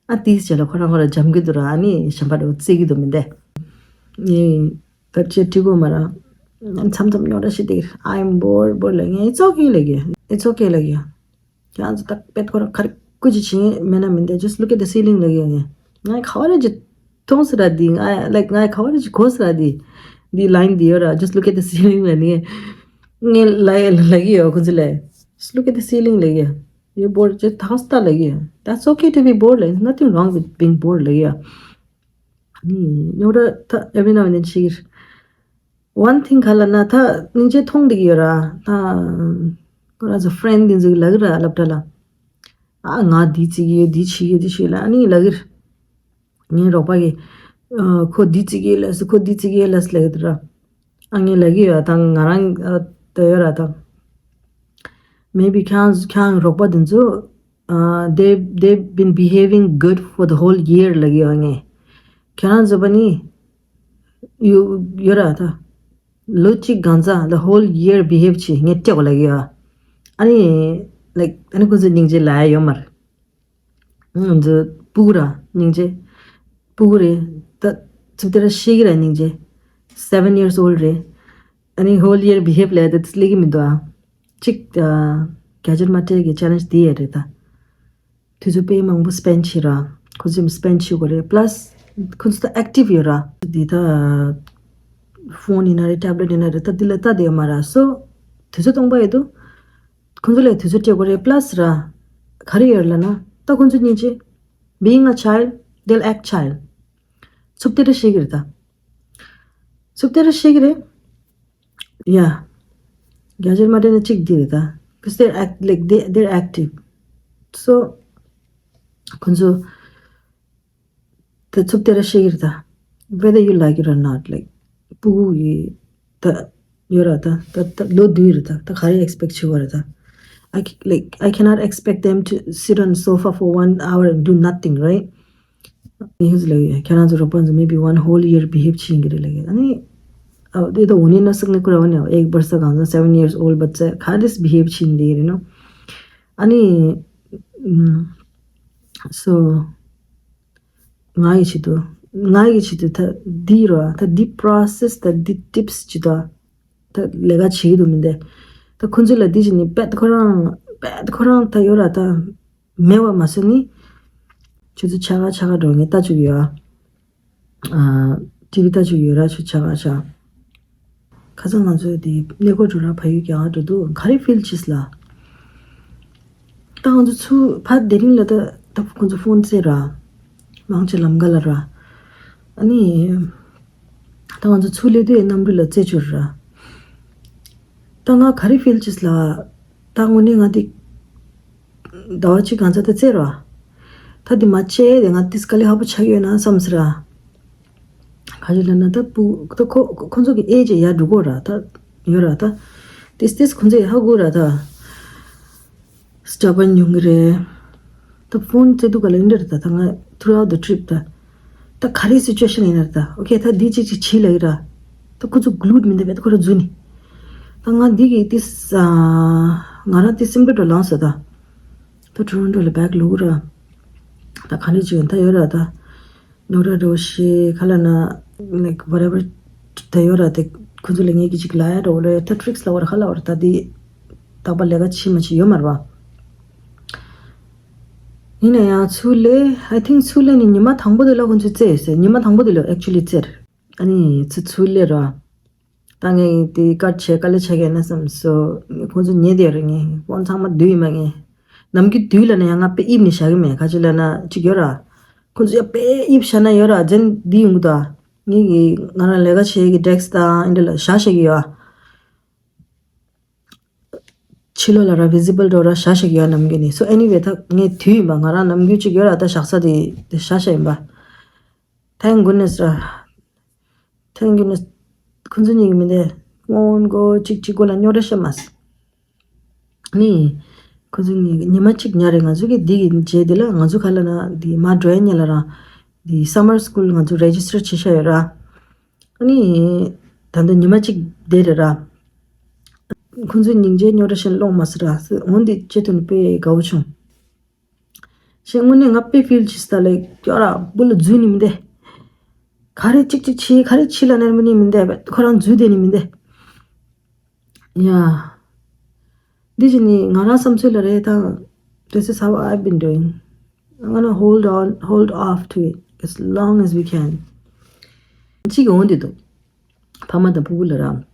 ཨ་ཏིས་བྱས་ལ་ཁོ་རང་ཁོ་རང་འཇམ་གྱི་འདུག་ར། ཨ་ནི་གཞན་པ་འདྲ་བོ་རྩེ་གི་འདུག་མི་འདི། ངས་ད་ཅི་འགྲིག་གོ་མ་ར། མཚམས་མཚམས་རྙོག་དྲ་ཞིག་དེ། I'm bored, bored ལབ་ངས། It's okay ལབ་ཀྱི། It's okay ལབ་ཀྱི། ཁྱེད་རང་ཚོ་ད་དཔེ་ཁོ་རང་ག་རེ་སྐུ་ཅི་བྱེད་མེད་ན་མི་འདི། Just look at the ceiling ལབ་ཀྱི་ངས། ང་ག་བ་རེ་ཅི་མཐོང་ཟེར་ར་འདི། ང་like ང་ག་བ་རེ་ཅི་གོ་ཟེར་ར་འདི། འདི་ལའིན་འདི་ཡོད་ར། Just look at the ceiling ལབ་ནི་ངས་ལབ་ལབ་ཀྱི་ཡོད་ཁོ་ཚོ་ལ། Just look at the ceiling ལབ་ཀྱི། You're bored. ཅི་ཐག་སྟ་ལབ་ཀྱི། That's okay to be bored. Like, nothing wrong with being bored ལབ་ཀྱི། ཨ་ནི་རྙོག་དྲ་ད་every now and then བྱེད་ཀྱི་རེད། One thing ག་ལབ་ན་ད་སྙིང་རྗེ་མཐོང་བསྡད་ཀྱི་ཡོད་ར། ད་ཁོ་རང་ཚོ་ཕི་རེན་ཌི་འདི་ཚོ་གིས་ལབ་ཀྱི་ར་སློབ་གྲྭ་ལ། ཨ་ང་འདི་བྱེད་ཀྱི་ཡོད། འདི་བྱེད་ཀྱི་ཡོད། འདི་བྱེད་ལ་ཨ་ནི་ལབ་ཀྱི་རེད། ངའི་རོགས་པ་གིས། ཨ་ཁོ་འདི་བྱེད་ཀྱི་ཡོད་ལབ་སོང་། ཁོ་འདི་བྱེད་ཀྱི་ཡོད་ལབ་སོང་ལབ་ཀྱི་འདུག་ར། ཨ་ངས་ལབ་ཀྱི་ཡོད། ད་ང་རང་ཨ་ད་ཡོད་ར་ད། Maybe ཁྱེད་རང་ཁྱེད་རང་རོགས་པ་འདི་ཚོ། ཨ་they, they've been behaving good for the whole year ལབ་ཀྱི་ཡོད། ངས་ཁྱེད་རང་ཚོ་པ་ནི་ཡོད་ཡོད་ར་ད། ལོ་གཅིག་གང་ཚ་the whole year behave བྱེད། ངས་སྤྲད་གོ་ལབ་ཀྱི་ཡོད། ཨ་ནི་like ཨ་ནི་ཁོ་ཚོ་སྙིང་རྗེ་ལབ་ཡ་ཡོད་མ་རེད། ང་ཚོ་སྤུ་གུ་ར་སྙིང་རྗེ། སྤུ་གུ་རེད། ད་ཚིག་དེ་ར་ཤེས་ཀྱི་ར་སྙིང་རྗེ། Seven years old རེད། ཨ་ནི་whole year behave ལབ་ཡ་དེ་སླེབས་ཀྱི་མི་འདུག་ཨ། གཅིག་ཨ་ག་ཅིག་མ་སྤྲད་ཀྱི་ཆེ་ལེན་ཇི་དེ་ཡ་རེད་ད། དུས་ཚོད་དཔེ་མང་པོ་སྤེན་བྱེད་ར། ཁོ་ཚོས་སྤེན་བྱེད་དགོས་རེད། པ་ལ་སི་ཁོ་ཚོ་ད་ཨེག་ཊིབ་ཡོད་ར། འདི་ད་ཕོན་ཡིན་ན་རེད། ཊེབ་ལེཊ་ཡིན་ན་རེད། ད་འདི་ལ་ལྟ་བསྡད་ཡོད་མ་ར། སོ་དུས་ཚོད་སྟོང་པ་ཡོད་དུ། ཁོང་ཚོ་ལ་དུས་ཚོད་སྤྲད་དགོས་རེད། པ་ལ་སི་ར། ག་རེ་ཡོད་ལབ་ན། ད་ཁོང་ཚོ་སྙིང་རྗེ། Being a child, they'll act child. འཚུབ་སྟེ་ར་ཤེས་ཀྱི་རེད་ད། འཚུབ་སྟེ་ར་ཤེས་ཀྱི་རེད། Yeah. རྒྱ་ཆེར་མ་དྲན་ན་གཅིག་འདི་རེད་ད། Because they're act like they they're active. So ཁོང་ཚོ་ད་འཚུབ་སྟེ་ར་ཤེས་ཀྱི་རེད་ད། Whether you like it or not, like ཕྲུ་གུ་གི་ད་ཡོད་ར་ད། ད་ད་ལོ་བདུན་རེད་ད། ད་ག་རེ་expect བྱེད་དགོས་རེད་ད། I c- like I cannot expect them to sit on the sofa for one hour and do nothing, right? He was like, ཁྱེད་རང་ཚོ་རོགས་པ་ཚོ་maybe one whole year behave བྱེད་ཀྱི་རེད་ལབ་ཀྱི། ཨ་ནི་ཨ་དེ་ད་འོ་ནི་ན་སག་ནི་ཀུ་ར་བ་ནི་ཨེག་བར་ས་གང་ས་seven years old བ་ཚ་ག་དེས་behave བྱེད་ཀྱི་རེད་ནོ། ཨ་ནི་ཨུམ། So ང་ཡི་ཆེད་དུ། ང་ཡི་ཆེད་དུ་ད་འདི་རོ་ད་འདི་process ད་འདི་tips ཅི་ད་ད་ལས་ཀ་བྱེད་ཀྱི་འདུག་མི་འདུག་ད་ཁོ་ཚོ་ལ་འདི་བྱེད་ནི་པད་ཁོ་རང་པད་ཁོ་རང་ད་ཡོད་ར་ད་མེད་བ་མ་བཟོས་ནི། ཁྱོད་ཚོ་ཆ་ག་ཆ་ག་འགྲོ་ངས་ལྟ་བཅུག་ཡོད་ཨ། ཨ་ཊི་བི་ལྟ་བཅུག་ཡོད་ར་ཁྱོད་ཆ་ག་ཆ། ཁ་སང་ང་ཚོས་དེ་གནས་སྐོར་འགྲོ་ར་ཕ་ཡུལ་རྒྱ་གར་འགྲོ་འདུག་ག་རེ་feel བྱེད་ལ། ད་ང་ཚོ་ཚུར་ཕར་དེ་རིང་ལ་ད་ད་ཁོ་ཚོ་ཕོན་རྩེ་ར། མང་ཆེ་ལམ་ཀ་ལ་ར། ཨ་ནི། ད་ང་ཚོ་ཚུར་སླེབས་དུས་གནམ་གྲུ་ལ་རྩེ་བཅུག་ར། ད་ང་ག་རེ་feel བྱེད་ལ། ད་དངོས་གནས་ང་འདི། ཟླ་བ་གཅིག་གང་ཚ་ད་རྩེ་ར། ད་འདི་མ་བྱས་དེ་ང་ཏིས་དཀའ་ལས་ཁག་པོ་ཆགས་ཡོད་ན་བསམ་སི་ར། ག་ཅི་ལབ་ན་ད་ཕྲུ་ད་ཁོ་ཁོ་ཚོ་གི་age ཡར་འགྲོ་གོ་ར་ད་ཡོད་ར་ད། ཏིས་ཏིས་ཁོ་ཚོ་ཡར་ཧ་གོ་ར་ད། Stubborn ཡོང་གི་རེད། ད་ཕོན་རྩེ་དུས་ག་ལ་འདི་རེད་ད། ད་ང་throughout the trip ད། ད་ག་རེ་situation ཡིན་ན་རེད་ད། Okay ད་འདི་གཅིག་གཅིག་བྱེད་ལ་ཡིན་ར། ད་ཁོ་ཚོ་glued མི་འདུག་བས་ད་ཁོ་ར་འཛུལ་ནི། ད་ང་འདི་གི་ཏིས་ང་རང་ཏིས་སིམ་པེ་ཏོ་ལངས་སོ་ད། ད་Toronto ལ་back ལོག་ར། ད་ག་ནས་བྱུང་ད་ཡོད་ར་ད། ནོར་ར་རོ་ཤི་ཁ་ལ་ན་like whatever ད་ཡོད་ར་དེ་ཁོ་ཚོ་ལ་ངས་ཀྱི་ཅིག་ལ་ཡ་རོ་ལ་ད་tricks ལ་བར་ཁ་ལ་བར་ད་དེ་རྟག་པ་ལས་ཀ་ཆི་མ་ཆི་ཡོད་མ་ར་བ། ཡིན་ན་ཡང་ཚུར་ལས་I think ཚུར་ལས་ནི་ཉི་མ་དང་པོ་དེ་ལ་ཁོ་ཚོས་རྩེ་ཟེར། ཉི་མ་དང་པོ་དེ་ལ་actually རྩེ་ར། ཨ་ནི་ཚུར་ཚུར་ལས་ར། ད་ངས་དེ་ཀར་བྱས་དཀའ་ལས་ཆགས་ཀྱི་ཡོད་ན་བསམ་སོ། ཁོང་ཚོ་ཉེ་དེ་རེད། ངས་དབང་ཚང་མ་བསྡུས་ཡིན་པ། ངས་ནམ་རྒྱུན་བསྡུས་ལ་ན་ཡང་ང་དཔེ་དབྱིབས་ནས་བཞག་གི་མེད། ག་ཅི་ལབ་ན་གཅིག་ཡོད་ར། ཁོང་ཚོ་ཡང་དཔེ་དབྱིབས་བཞག་ན་ཡོད་ར་ཛན་འདི་ཡོང་གི་འདུག་ངས་ཀྱི་ང་རང་ལས་ཀ་བྱེད་ཀྱི་desk དང་ཨིན་དྲ་ལ་བཞག་བཞག་གི་ཡོད། ཕྱི་ལོགས་ལ་ར་visible འགྲོ་ར་བཞག་བཞག་གི་ཡོད་ནམ་རྒྱུན་ནས། So anyway ད་ངས་དུས་ཡིན་པ་ང་རང་ནམ་རྒྱུན་གཅིག་ཡོད་ར་ད་བཞག་ས་དེ་དེ་བཞག་བཞག་ཡིན་པ། Thank goodness ར། Thank goodness ཁོང་ཚོ་གཉིས་ཀྱི་མི་འདས་སྔོན་གོ་གཅིག་གཅིག་གོ་ལ་རྙོག་དྲ་བཤད་མ་སོང་། ནི། ཁོ་ཚོ་གཉིས་ཉི་མ་གཅིག་ཉལ་རེད། ང་ཚོ་གི་འདི་གི་རྗེས་དེ་ལ་ང་ཚོ་ག་ལ་ན་འདི་མ་འགྲོ་ཡ་ཉལ་ལ་ར། འདི་summer school ང་ཚོ་register བྱེད་ཤ་ཡོད་ར། ཨ་ནི། ད་ལྟ་ཉི་མ་གཅིག་བསྡད་རེད་ར། ཁོ་ཚོ་སྙིང་རྗེ་རྙོག་དྲ་བཤད་སློང་མ་སི་ར། འོན་ཏེ་ཅེ་ཐུན་དཔེ་དགའ་བོ་བྱུང་། ཞེས་དངོས་གནས་ང་དཔེ་feel བྱེད་ས་ལས་སྐྱོ་ར་བུ་ལ་འཛུལ་ནི་མི་འདས། ག་རེ་གཅིག་གཅིག་བྱེད་ག་རེ་བྱེད་ལ་ནས་མི་ནི་མི་འདས། ཁོ་རང་འཛུལ་བསྡད་ནི་མི་འདས། Yeah. འདི་བྱས་ནི་ང་རང་བསམ་ཚུལ་ལ་རེད་ད། This is how I've been doing. I'm gonna hold on, hold off to it as long as we can. གཅིག་འོང་དེ་འདུག་ཕ་མ་དང་ཕྲུ་གུ་ལ་ར།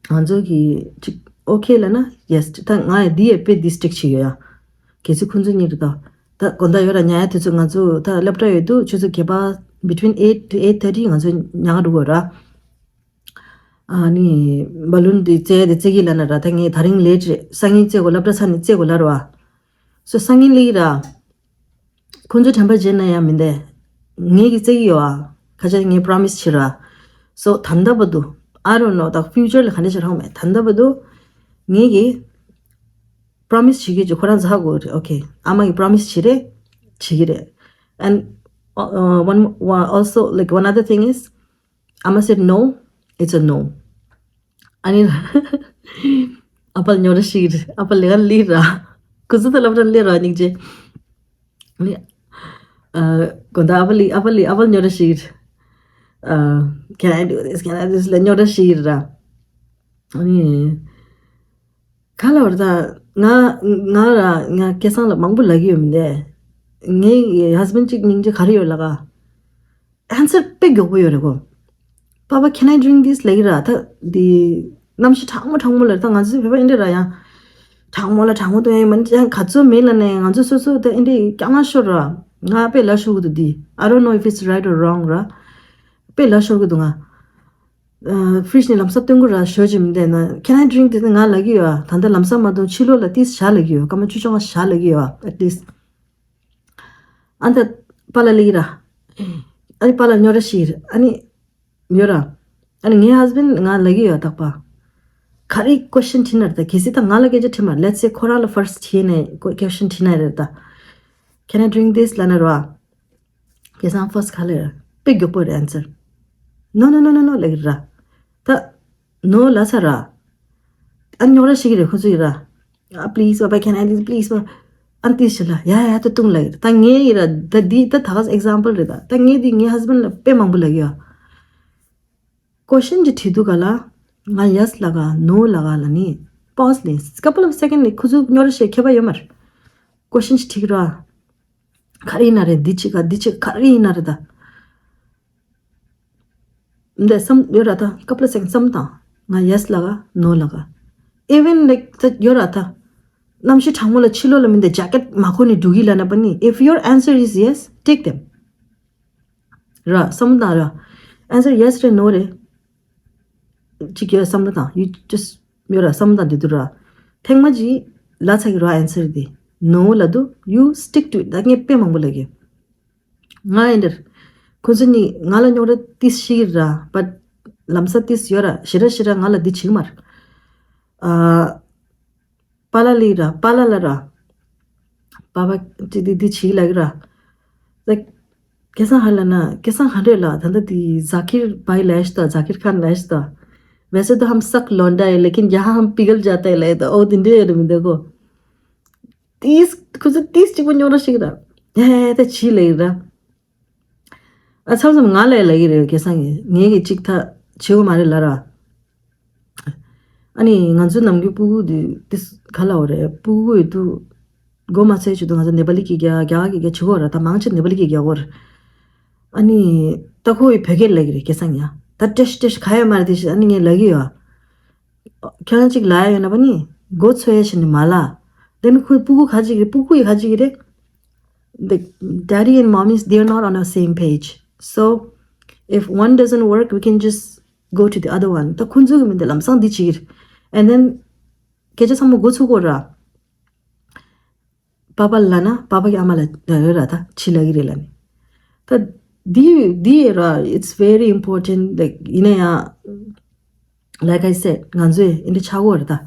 ང་ཚོ་གི་གཅིག okay ལ་ན་yes ད་ང་ཡ་འདི་ཡ་དཔེ་འདི་strict བྱེད་ཡོད་ཡ། གལ་སྲིད་ཁོང་ཚོ་གཉིས་རེད་ད། ད་དགོང་དག་ཡོད་ར་ཉལ་ཡ་དུས་ཚོད་ང་ཚོ་ད་སློབ་གྲྭ་ཡོད་དུས་ཆུ་ཚོད་བརྒྱད་པ་between eight to eight thirty ང་ཚོ་ཉལ་ག་འགྲོ་དགོས་ར། ཨ་ནི་balloon དེ་རྩེ་དེ་རྩེ་གི་ལ་ན་ར་ད་ངས་ད་རིང་late རེད། སང་ཉིན་རྩེ་དགོས། སློབ་གྲྭ་ཚར་ནས་རྩེ་དགོས་ལ་ར་བ། So སང་ཉིན་ལི་ར། ཁོང་ཚོ་དྲན་པ་བརྗེད་ན་ཡང་མི་འདས། ངས་ཀྱི་རྩེ་གི་ཡོད་ཨ། ཁ་ཆེ་ངས་promise བྱེད་ར། So ད་ལྟ་བར་དུ་I don't know ད་future ལ་ག་འདྲ་བྱེད་རོགས་མེད། ད་ལྟ་བར་དུ་ངས་ཀྱི་promise བྱེད་ཀྱི་ཅིག་ཁོ་རང་ཛ་དགོས་རེད། Okay ཨ་མ་གི་promise བྱེད་རེད། བྱེད་ཀྱི་རེད། And uh, one uh, also like one other thing is ཨ་མ་said no, it's a no. ཨ་ནི་ཨ་ཕ་ལ་རྙོག་དྲ་ཞིག་རེད། ཨ་ཕ་ལས་ཀ་ལི་ར། ཁོ་ཚོ་ད་སློབ་གྲྭ་ལི་ར་སྙིང་རྗེ། ཨ་ནི་ཨ་དགོང་དག་ཨ་ཕ་ལི་ཨ་ཕ་ལི་ཨ་ཕ་ལ་རྙོག་དྲ་ཞིག་རེད། ཨ་Can I do this? Can I do this? ལ་རྙོག་དྲ་ཞིག་རེད་ར། ཨ་ནི། ག་ལ་བར་ད་ང་ང་ར་ང་སྐལ་བཟང་ལ་མང་པོ་ལབ་ཀྱི་ཡོད་མི་འདས། ངའི་husband གཅིག་སྙིང་རྗེ་ག་རེ་ཡོད་ལ་ག answer དཔེ་མགྱོགས་པོ་ཡོད་རེད་གོ། Papa, can I drink this? ལབ་ཀྱི་ར་ད་འདི་གནམ་གཤིས་གྲང་མོ་གྲང་མོ་ལ་ད་ང་ཚོའི་བོད་པ་ཨིན་འདྲ་ར་ཡང་། དྲང་མོ་ལ་དྲང་མོ་དུ་ཡང་མིན་ཅང་ག་ཚོད་མེད་ལ་ནས་ང་ཚོ་སོ་སོ་དེ་འདྲའི་ཀྱང་ན་ཤོར་ར། ང་དཔེ་ལ་ཤོར་གི་འདུག་འདི། I don't know if it's right or wrong ར། དཔེ་ལ་ཤོར་གི་འདུག་ང་། ཨ། ཕི་རིཇ་ནས་ལམ་སང་སྟོན་གི་ར། ཞོ་ཅིག་མི་འདུག་ན། Can I drink this? ང་ལབ་གི་ཡོད། ད་ལྟ་ལམ་སང་མ་གཏོང་། ཕྱི་ལོགས་ལ་ཏིས་ཞག་ལབ་གི་ཡོད། སྐར་མ་བཅུ་བཅོ་ལྔ་ཞག་ལབ་གི་ཡོད། At least ཨ་ནི་ད་པཱ་ལགས་ལབ་ཀྱི་ར། ཨ་ནི་པཱ་ལགས་རྙོག་དྲ་ཞིག་རེད། ཨ་ནི་ཡོད་ར། ཨ་ནི་ངའི་ཧས་བྷེན་ང་ལབ་ཀྱི་ཡོད། རྟག་པར་ག་རེ་ཀོ་ཤན་དྲིས་ན་རེད། ད་གལ་སྲིད་ད་ང་ལ་སྐད་ཆ་དྲིས་མ་རེད། Let's say ཁོ་རང་ལ་ཕར་སི་དྲིས་ནས་ཀོ་ཤན་དྲིས་ན་རེད་ད། Can I drink this? ལབ་ན་ར། ཁ་སང་ཕར་སི་ག་ལབ་ར། དཔེ་མགྱོགས་པོ་རེད། Answer. No, no, no, no, no ལབ་ཀྱི་ར། ད་ནོ་ལབ་ཚར་ར། ཨ་རྙོག་དྲ་ཞིག་རེད་ཁོ་ཚོ་ཡི་ར། ཨ། Please པ་པ། Can I this? Please པ། ཨ་ཏིས་ཞིག་ལ། ཡ་ཡ་ད་ཏུང་ལབ་ཀྱི་ར། ད་ངའི་ཡི་ར། ད་འདི་ད་ད་ག་example རེད་ད། ད་ངས་འདི་ངའི་ཧས་བྷེན་ལ་དཔེ་མང་པོ་ལབ་ཀྱི་ཡོད། ཀོ་ཤན་ཅིག་དྲིས་འདུག་ག་ལ། ང་ཡེས་ལབ་ག་ནོ་ལབ་ག་ལབ་ནི། པོ་སི་ནི་ཀ་པལ་ཨོཕ་སེ་ཀེན་ནི་ཁོ་ཚོ་རྙོག་དྲ་བཤད་ཁྱད་པར་ཡོད་མ་རེད། ཀོ་ཤན་ཅིག་དྲིས་ཀྱི་ར། ག་རེ་ཡིན་ན་རེད། འདི་ཅིག་ག་འདི་ཅིག་ག་རེ་ཡིན་ན་རེད་ད། འདི་བསམ་ཡོད་ར་ད། ཀ་པལ་ཨོཕ་སེ་ཀེན་བསམ་དང་། ང་ཡེས་ལབ་ག་ནོ་ལབ་ག། Even like ད་ཡོད་ར་ད། གནམ་གཤིས་གྲང་མོ་ལ་ཕྱི་ལོགས་ལ་མི་འདི་ཇེ་ཀེཊ་མ་གོན་ནས་འགྲོ་གི་ལབ་ན་པ་ནི། If your answer is yes, take them. ར་བསམ་བློ་བཏང་ར། Answer yes རེད་no རེད། ཅིག་ཡོད་བསམ་བློ་བཏང་། You just ཡོད་ར་བསམ་བློ་བཏང་། དེ་དུ་ར། ཐེངས་མ་ཅིག་ལབ་ཚར་གི་ར། Answer དེ་no ལབ་དུས་you stick to it. ད་ངས་དཔེ་མང་པོ་ལབ་གི། ང་ཡིན་འདིར། ཁོ་ཚོ་ནི་ང་ལ་རྙོག་དྲ་ཏིས་ཤིག་ར། But ལམ་སང་ཏིས་ཡོད་ར། ཞེ་དྲག་ཞེ་དྲག་ང་ལ་འདི་བྱེད་ཀྱི་མ་རེད། ཨ། པཱ་ལགས་ལ་ར། པཱ་ལགས་ལ་ར། པཱ་པ་ཅི་འདི་འདི་བྱེད་ལབ་ཀྱི་ར། ད་ཁ་སང་ཧ་ལ་ན་ཁ་སང་ཧ་འདྲེ་ལ་ད་ད་འདི་ཟ་ཁིར་བྷའི་ལབ་ཤི་ད། ཟ་ཁིར་ཁཱན་ལབ་ཤི་ད། वैसे तो हम सख्त लौंडा है, लेकिन यहाँ हम पिघल जाता है ལབ་ད། ཨོ་འདི་འདྲེ་རེད་མི་འདུག་གོ། ཏིས་ཁོ་ཚོ་ཏིས་གཅིག་པོ་རྙོག་དྲ་ཞིག་ར། ཧེ་ད་བྱེད་ལབ་ཀྱི་ར། ཨ་མཚམས་མཚམས་ང་ལ་ལབ་ཀྱི་རེད། ཁ་སང་གི་ངས་གི་གཅིག་ཐག་བྱེད་དགོས་མ་རེད་ལབ་ར། ཨ་ནི་ང་ཚོའི་ནམ་རྒྱུན་སྤུ་གུ་དེ་དེ་ག་ལབ་དགོས་རེད། སྤུ་གུ་ཡོད་དུས་མགོ་མ་ཚོས་བྱེད་དུས་ང་ཚོ་ནེ་པ་ལི་སྐད་རྒྱག་རྒྱ་གར་སྐད་རྒྱག་བྱེད་དགོས་ར། ད་མང་ཆེ་ནེ་པ་ལི་སྐད་རྒྱག་དགོས་རེད། ཨ་ནི་ད་ཁོ་ཡི་བོད་སྐད་ལབ་ཀྱི་རེད། ཁ་སང་ཡ་ད་བཀྲ་ཤིས་བཀྲ་ཤིས་ག་ཡོད་མ་རེད་དེ་ཞིག་ཨ་ནི་ངས་ལབ་ཀྱི་ཡོད། ཁྱོད་རང་གཅིག་ལབ་ཡ་ཡོད་ན་པ་ནི་མགོ་ཚོས་ཡ་ཞིག་ནི་མ་ལབ། དེ་ནི་ཁོའི་སྤུ་གུ་ག་ཅིག་རེད། སྤུ་གུ་ཡི་ག་ཅིག་རེད། The daddy and mommies, they are not on the same page. So if one doesn't work, we can just go to the other one. ད་ཁོང་ཚོ་གི་མི་འདི་ལམ་སང་འདི་བྱེད་ཀྱི་རེད། And then སྐད་ཆ་ཚང་མ་འགོ་ཚུགས་དགོས་ར། པཱ་པ་ལབ་ན་པཱ་པ་གི་ཨ་མ་ལ་ལབ་ཡོད་ར། ད་ཕྱི་ལབ་ཀྱི་རེད་ལབ་ནི། ད་འདི་འདི་ར། It's very important. Like ཡིན་ན་ཡང་Like I said, ང་ཚོས་འདི་འདྲ་ཆགས་ཀྱི་ཡོད་རེད་ད།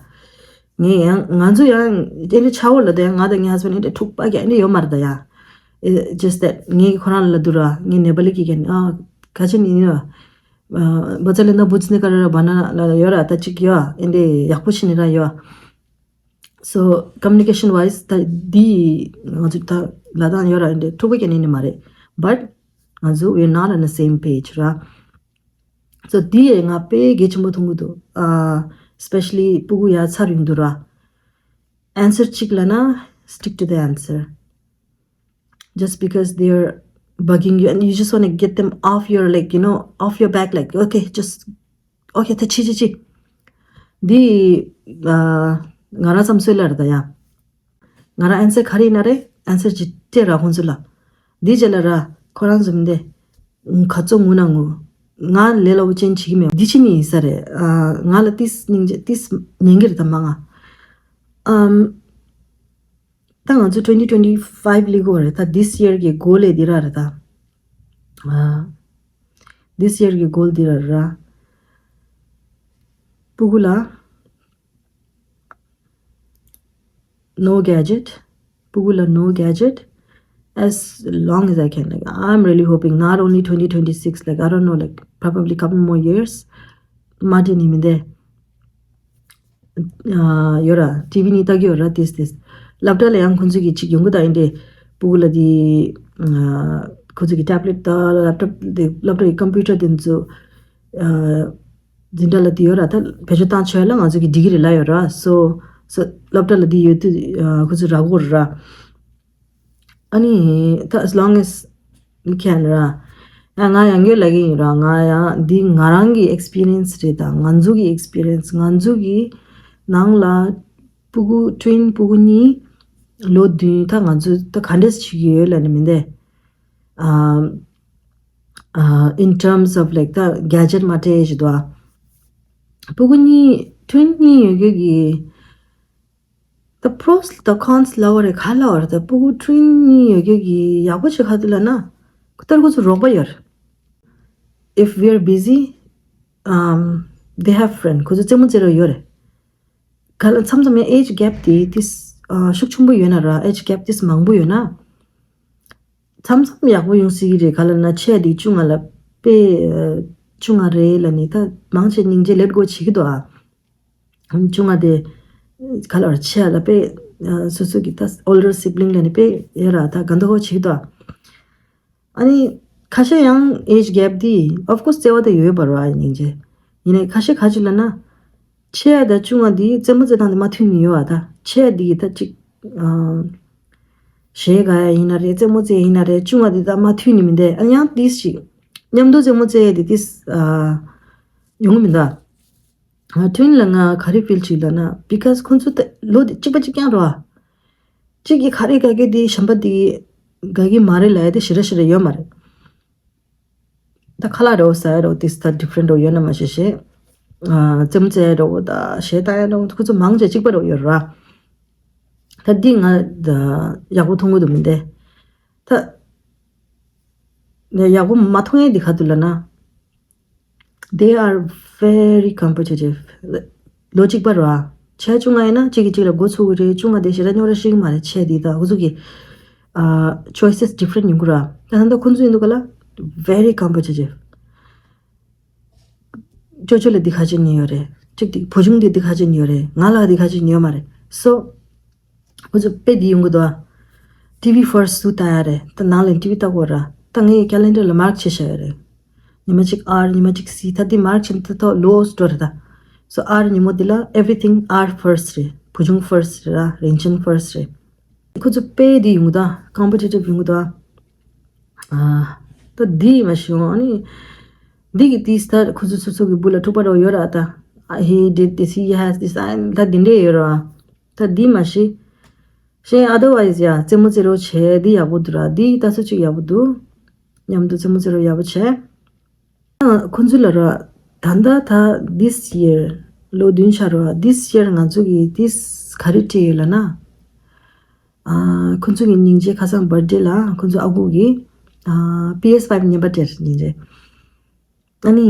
ངས་ཡང་ང་ཚོ་ཡང་འདི་འདྲ་ཆགས་ཀྱི་ཡོད་ལ། ད་ཡང་ང་དང་ངའི་ཧས་བྷེན་འདི་འདྲ་འཁྲུག་པ་རྒྱག་འདི་ཡོད་མ་རེད་ད་ཡ། It's just that ངས་ཁོ་རང་ལ་ལབ་དུས་ར། ངས་ནེ་པ་ལི་སྐད་རྒྱག་ནི། ཨ་ག་ཅི་ནི་ཡིན་ར། बच्चा लेना बूझने का रहा बनाना ལབ་ཡོད་ར། ད་ཅིག་ཡོད་འདི་ཡག་པོ་ཞིག་ནི་ར་ཡོད། So communication wise ད་འདི་ང་ཚོ་ད་ལབ་སྟངས་ཡོད་ར། འདི་འཁྲུག་པ་རྒྱག་ནི་ནི་མ་རེད། But ང་ཚོ we're not on the same page ར། So འདི་ཡས་ང་དཔེ་གལ་ཆེན་པོ་མཐོང་གི་འདུག་ཨ། Especially སྤུ་གུ་ཡར་ཚར་ཡོང་དུས་ར། Answer གཅིག་ལབ་ན་stick to the answer. Just because they're bugging you and you just want to get them off your, like, you know, off your back, like, okay, just okay, ད་ཕྱི་ཕྱི་ཕྱི། འདི་ཨ་ང་རང་བསམ་ཚུལ་ལ་རེད་ད་ཡ། ང་རང་answer ག་རེ་ཡིན་ན་རེད། Answer ཅིག་སྤྲད་ར་ཁོང་ཚོ་ལ། འདི་རྗེས་ལ་ར་ཁོ་རང་ཚོ་མི་འདི་ག་ཚོད་ངུ་ན་ངུ། ང་ལས་སླ་པོ་ཅན་བྱེད་ཀྱི་མེད། འདི་ཕྱི་ནས་ཡིན་ས་རེད། ཨ་ང་ལ་ཏིས་སྙིང་རྗེ་ཏིས་ཉན་གྱི་རེད་ད་མ་ང་། ཨམ། ད་ང་ཚོ་twenty twenty five སླེབས་ཀྱི་ཡོད་རེད། ད་this year གི་goal ལས་འདི་ར་རེད་ད། ཨ། This year གི་goal འདི་ར་ར། སྤུ་གུ་ལ་no gadget. སྤུ་གུ་ལ་no gadget as long as I can. Like, I'm really hoping not only twenty twenty six, like, I don't know, like, probably couple more years. མ་དེ་ནི་མི་འདས། ཨ་ཡོད་ར། ཊི་ཝི་ནི་ལྟ་གི་ཡོད་ར། ཏིས་ཏིས་སློབ་གྲྭ་ལ་ཡང་ཁོང་ཚོ་གི་ཅིག་ཡོང་གི་ད་ཡིན་ཏེ། སྤུ་གུ་ལ་དེ་ཨ་ཁོང་ཚོ་གི་tablet དང་laptop དེ་སློབ་གྲྭ་གི་computer དེ་ཚོ་ཨ་འཛིན་གྲྭ་ལ་དེ་ཡོད་ར། ད་བེད་སྤྱོད་བཏང་ཆོག་ལ་ང་ཚོ་གི་འགྲིག་གི་རེད་ལབ་ཡོད་ར། སོ་སོ་སློབ་གྲྭ་ལ་དེ་ཡོད་དུས་ཨ་ཁོང་ཚོ་ར་གོ་ར། ཨ་ནི་ད་as long as you can ར། ཡང་ང་ཡང་ཡོད་ལབ་ཀྱི་ཡིན་ར། ང་ཡང་འདི་ང་རང་གི་experience རེད་ད། ང་ཚོ་གི་experience ང་ཚོ་གི་ནང་ལ་ སྤུ་གུ་twin སྤུ་གུ་གཉིས་ལོ་བདུན། ད་ང་ཚོ་ད་ག་འདྲས་བྱེད་ཀྱི་ཡོད་ལབ་ནི་མིན་ཏེ། ཨ་ཨ་in terms of like ད་གེ་ཇེཊ་མ་སྤྲད་ཞེས་དོ། སྤུ་གུ་གཉིས་twin གཉིས་ཡོད་རྒྱུ་གི་the pros དང་cons ལབ་པ་རེད། ག་ལབ་པ་རེད། ད་སྤུ་གུ་twin གཉིས་ཡོད་རྒྱུ་གི་ཡག་པོ་ཞིག་ག་རེ་འདུག་ལབ་ན། ཁོ་ལྟར་ཁོ་ཚོ་རོགས་པ་ཡོད་རེད། If we are busy, um, they have friend. ཁོ་ཚོ་རྩེད་མོ་རྩེ་རོགས་ཡོད་རེད། ག་ལ་མཚམས་མཚམས་ཡང་age gap དེ་ཏིས་ཨ་ཤུགས་ཆེན་པོ་ཡོད་ན་ར། age gap ཏིས་མང་པོ་ཡོད་ན་མཚམས་མཚམས་ཡག་པོ་ཡོང་སྲིད་ཀྱི་རེད། ག་ལ་ན་ཆེ་དེ་བཅུ་ལྔ་ལ་དཔེ་ཨ་བཅུ་ལྔ་རེད་ལབ་ནི་ད་མང་ཆེ་སྙིང་རྗེ་let go བྱེད་ཀྱི་འདུག་ཨ། བཅུ་ལྔ་དེ་ག་ལ་བར་ཆེ་ལ་དཔེ་ཨ་སོ་སོ་གི་ད་older sibling ལབ་ནི་དཔེ་ཡོད་ར། ད་ག་འདོད་བྱེད་ཀྱི་འདུག་ཨ། ཨ་ནི་ཁ་ཤས་ཡང་age gap འདི་of course བརྩེ་བ་དེ་ཡོད་པ་རེད་བ། སྙིང་རྗེ། ཡིན་ནའི་ཁ་ཤས་ག་ཅི་ལབ་ན། ཆེ་ཡ་དང་ཆུང་བ་འདི་རྩེད་མོ་རྩེ་སྟངས་དེ་མ་མཐུན་ནི་ཡོད་བ། ད་ཆེ་ཡ་འདི་ད་ཅིག་ཨ་གཞས་དགའ་ཡ་ཡིན་ན་རེད། རྩེད་མོ་རྩེ་ཡ་ཡིན་ན་རེད། ཆུང་བ་འདི་ད་མ་མཐུན་ནི་མི་འདུག་ཨ་ནི་ཡང་ཏིས་ཞིག་མཉམ་དུ་རྩེད་མོ་རྩེ་ཡ་འདི་ཏིས་ཨ་ཡོང་གི་མི་འདུག་ང་twin ལ་ང་ག་རེ་feel བྱེད་ལབ་ན། because ཁོང་ཚོ་ད་ལོ་དེ་གཅིག་པ་གཅིག་རྐྱང་རེད་བ། གཅིག་གིས་ག་རེ་དགའ་གི་དེ་གཞན་པ་དེ་དགའ་གི་མ་རེད་ལབ་ཡ་དེ་ཞེ་དྲག་ཞེ་དྲག་ཡོད་མ་རེད། ད་ཁ་ལག་འདྲ་བོ་ཟ་ཡ་འདྲ་བོ་དེ་ད་different འདྲ་བོ་ཡོད་ན་མ་ཤེས་ཤེས། ཨ་རྩེད་མོ་རྩེ་ཡ་འདྲ་བོ་ད་གཞས་བཏང་ཡ་འདྲ་བོ་ཁོ་ཚོ་མང་ཆེ་གཅིག་པ་འདྲ་བོ་ཡོད་རེད་བ། ད་འདི་ང་ད་ཡག་པོ་མཐོང་གི་འདུག་མི་འདུག་ད་ཡག་པོ་མ་མཐོང་ཡ་འདི་ག་འདུག་ལབ་ན། They are very competitive. ལོ་གཅིག་པ་རེད་བ། ཆེ་ཆུང་ང་ཡིན་ན་གཅིག་གིས་གཅིག་ལ་མགོ་ཚོད་ཀྱི་རེད། ཆུང་ང་དེ་ཞེ་དྲག་རྙོག་དྲ་ཤེས་ཀྱི་མ་རེད། ཆེ་དེ་ད་ཁོ་ཚོ་གི་ཨ་choices different ཡོང་གི་རེད་བ། ད་ད་ལྟ་ཁོ་ཚོ་ཡིན་འདུག་ག་ལ་very competitive. ཅོ་ཅོ་ལ་འདི་ག་ཅིག་ཉོས་ཡོད་རེད། གཅིག་དེ་བུ་ཆུང་དེ་འདི་ག་ཅིག་ཉོས་ཡོད་རེད། ང་ལ་འདི་ག་ཅིག་ཉོས་མ་རེད། so ཁོ་ཚོ་དཔེ་འདི་ཡོང་གི་འདུག་ཨ། TV first སུ་ལྟ་ཡ་རེད། ད་ནང་ལ་TV ལྟ་དགོས་ར། ད་ངའི་calendar ལ་mark བྱས་བཞག་ཡོད་རེད། ཉི་མ་གཅིག་R ཉི་མ་གཅིག་C ད་འདི་mark བྱས་ད་ཐོག་ལོས་འགྲོ་རེད་ད། so R ཉིན་མོ་འདི་ལ་everything R first རེད། བུ་ཆུང་first རེད་ར། རིན་ཆེན་first རེད། ཁོ་ཚོ་དཔེ་འདི་ཡོང་གི་འདུག་ཨ། competitive ཡོང་གི་འདུག་ཨ། ཨ་ད་འདི་མ་ཤེས་ཨ་ནི། འདི་གི་ཏིས་ད་ཁོ་ཚོ་སོ་སོ་གི་བུ་ལ་འཁྲུག་པ་འདྲ་བོ་ཡོད་ར་ད། ཨ་he did this, he has this, ཨ་ད་འདི་འདྲས་ཡོད་ར། ད་འདི་མ་ཤེས། ཤེས་otherwise ཡ་རྩེད་མོ་རྩེ་རོགས་བྱས་འདི་ཡག་པོ་འདུག་ར། འདི་ད་སུ་གཅིག་ཡག་པོ་འདུག་མཉམ་དུ་རྩེད་མོ་རྩེ་རོགས་ཡག་པོ་བྱས། ཨ་ཁོ་ཚོ་ལ་ར་ད་ལྟ་ད་this year ལོ་བདུན་ཆགས་ར། this year ང་ཚོ་གི་ཏིས་ག་རེ་སྤྲད་ཡོད་ལབ་ན། ཨ་ཁོ་ཚོ་གི་སྙིང་རྗེ་ཁ་སང་birthday ལ་ཁོ་ཚོ་ཨ་ཁུ་གི་ཨ་PS five རྙིང་པ་སྤྲད། སྙིང་རྗེ། ཨ་ནི་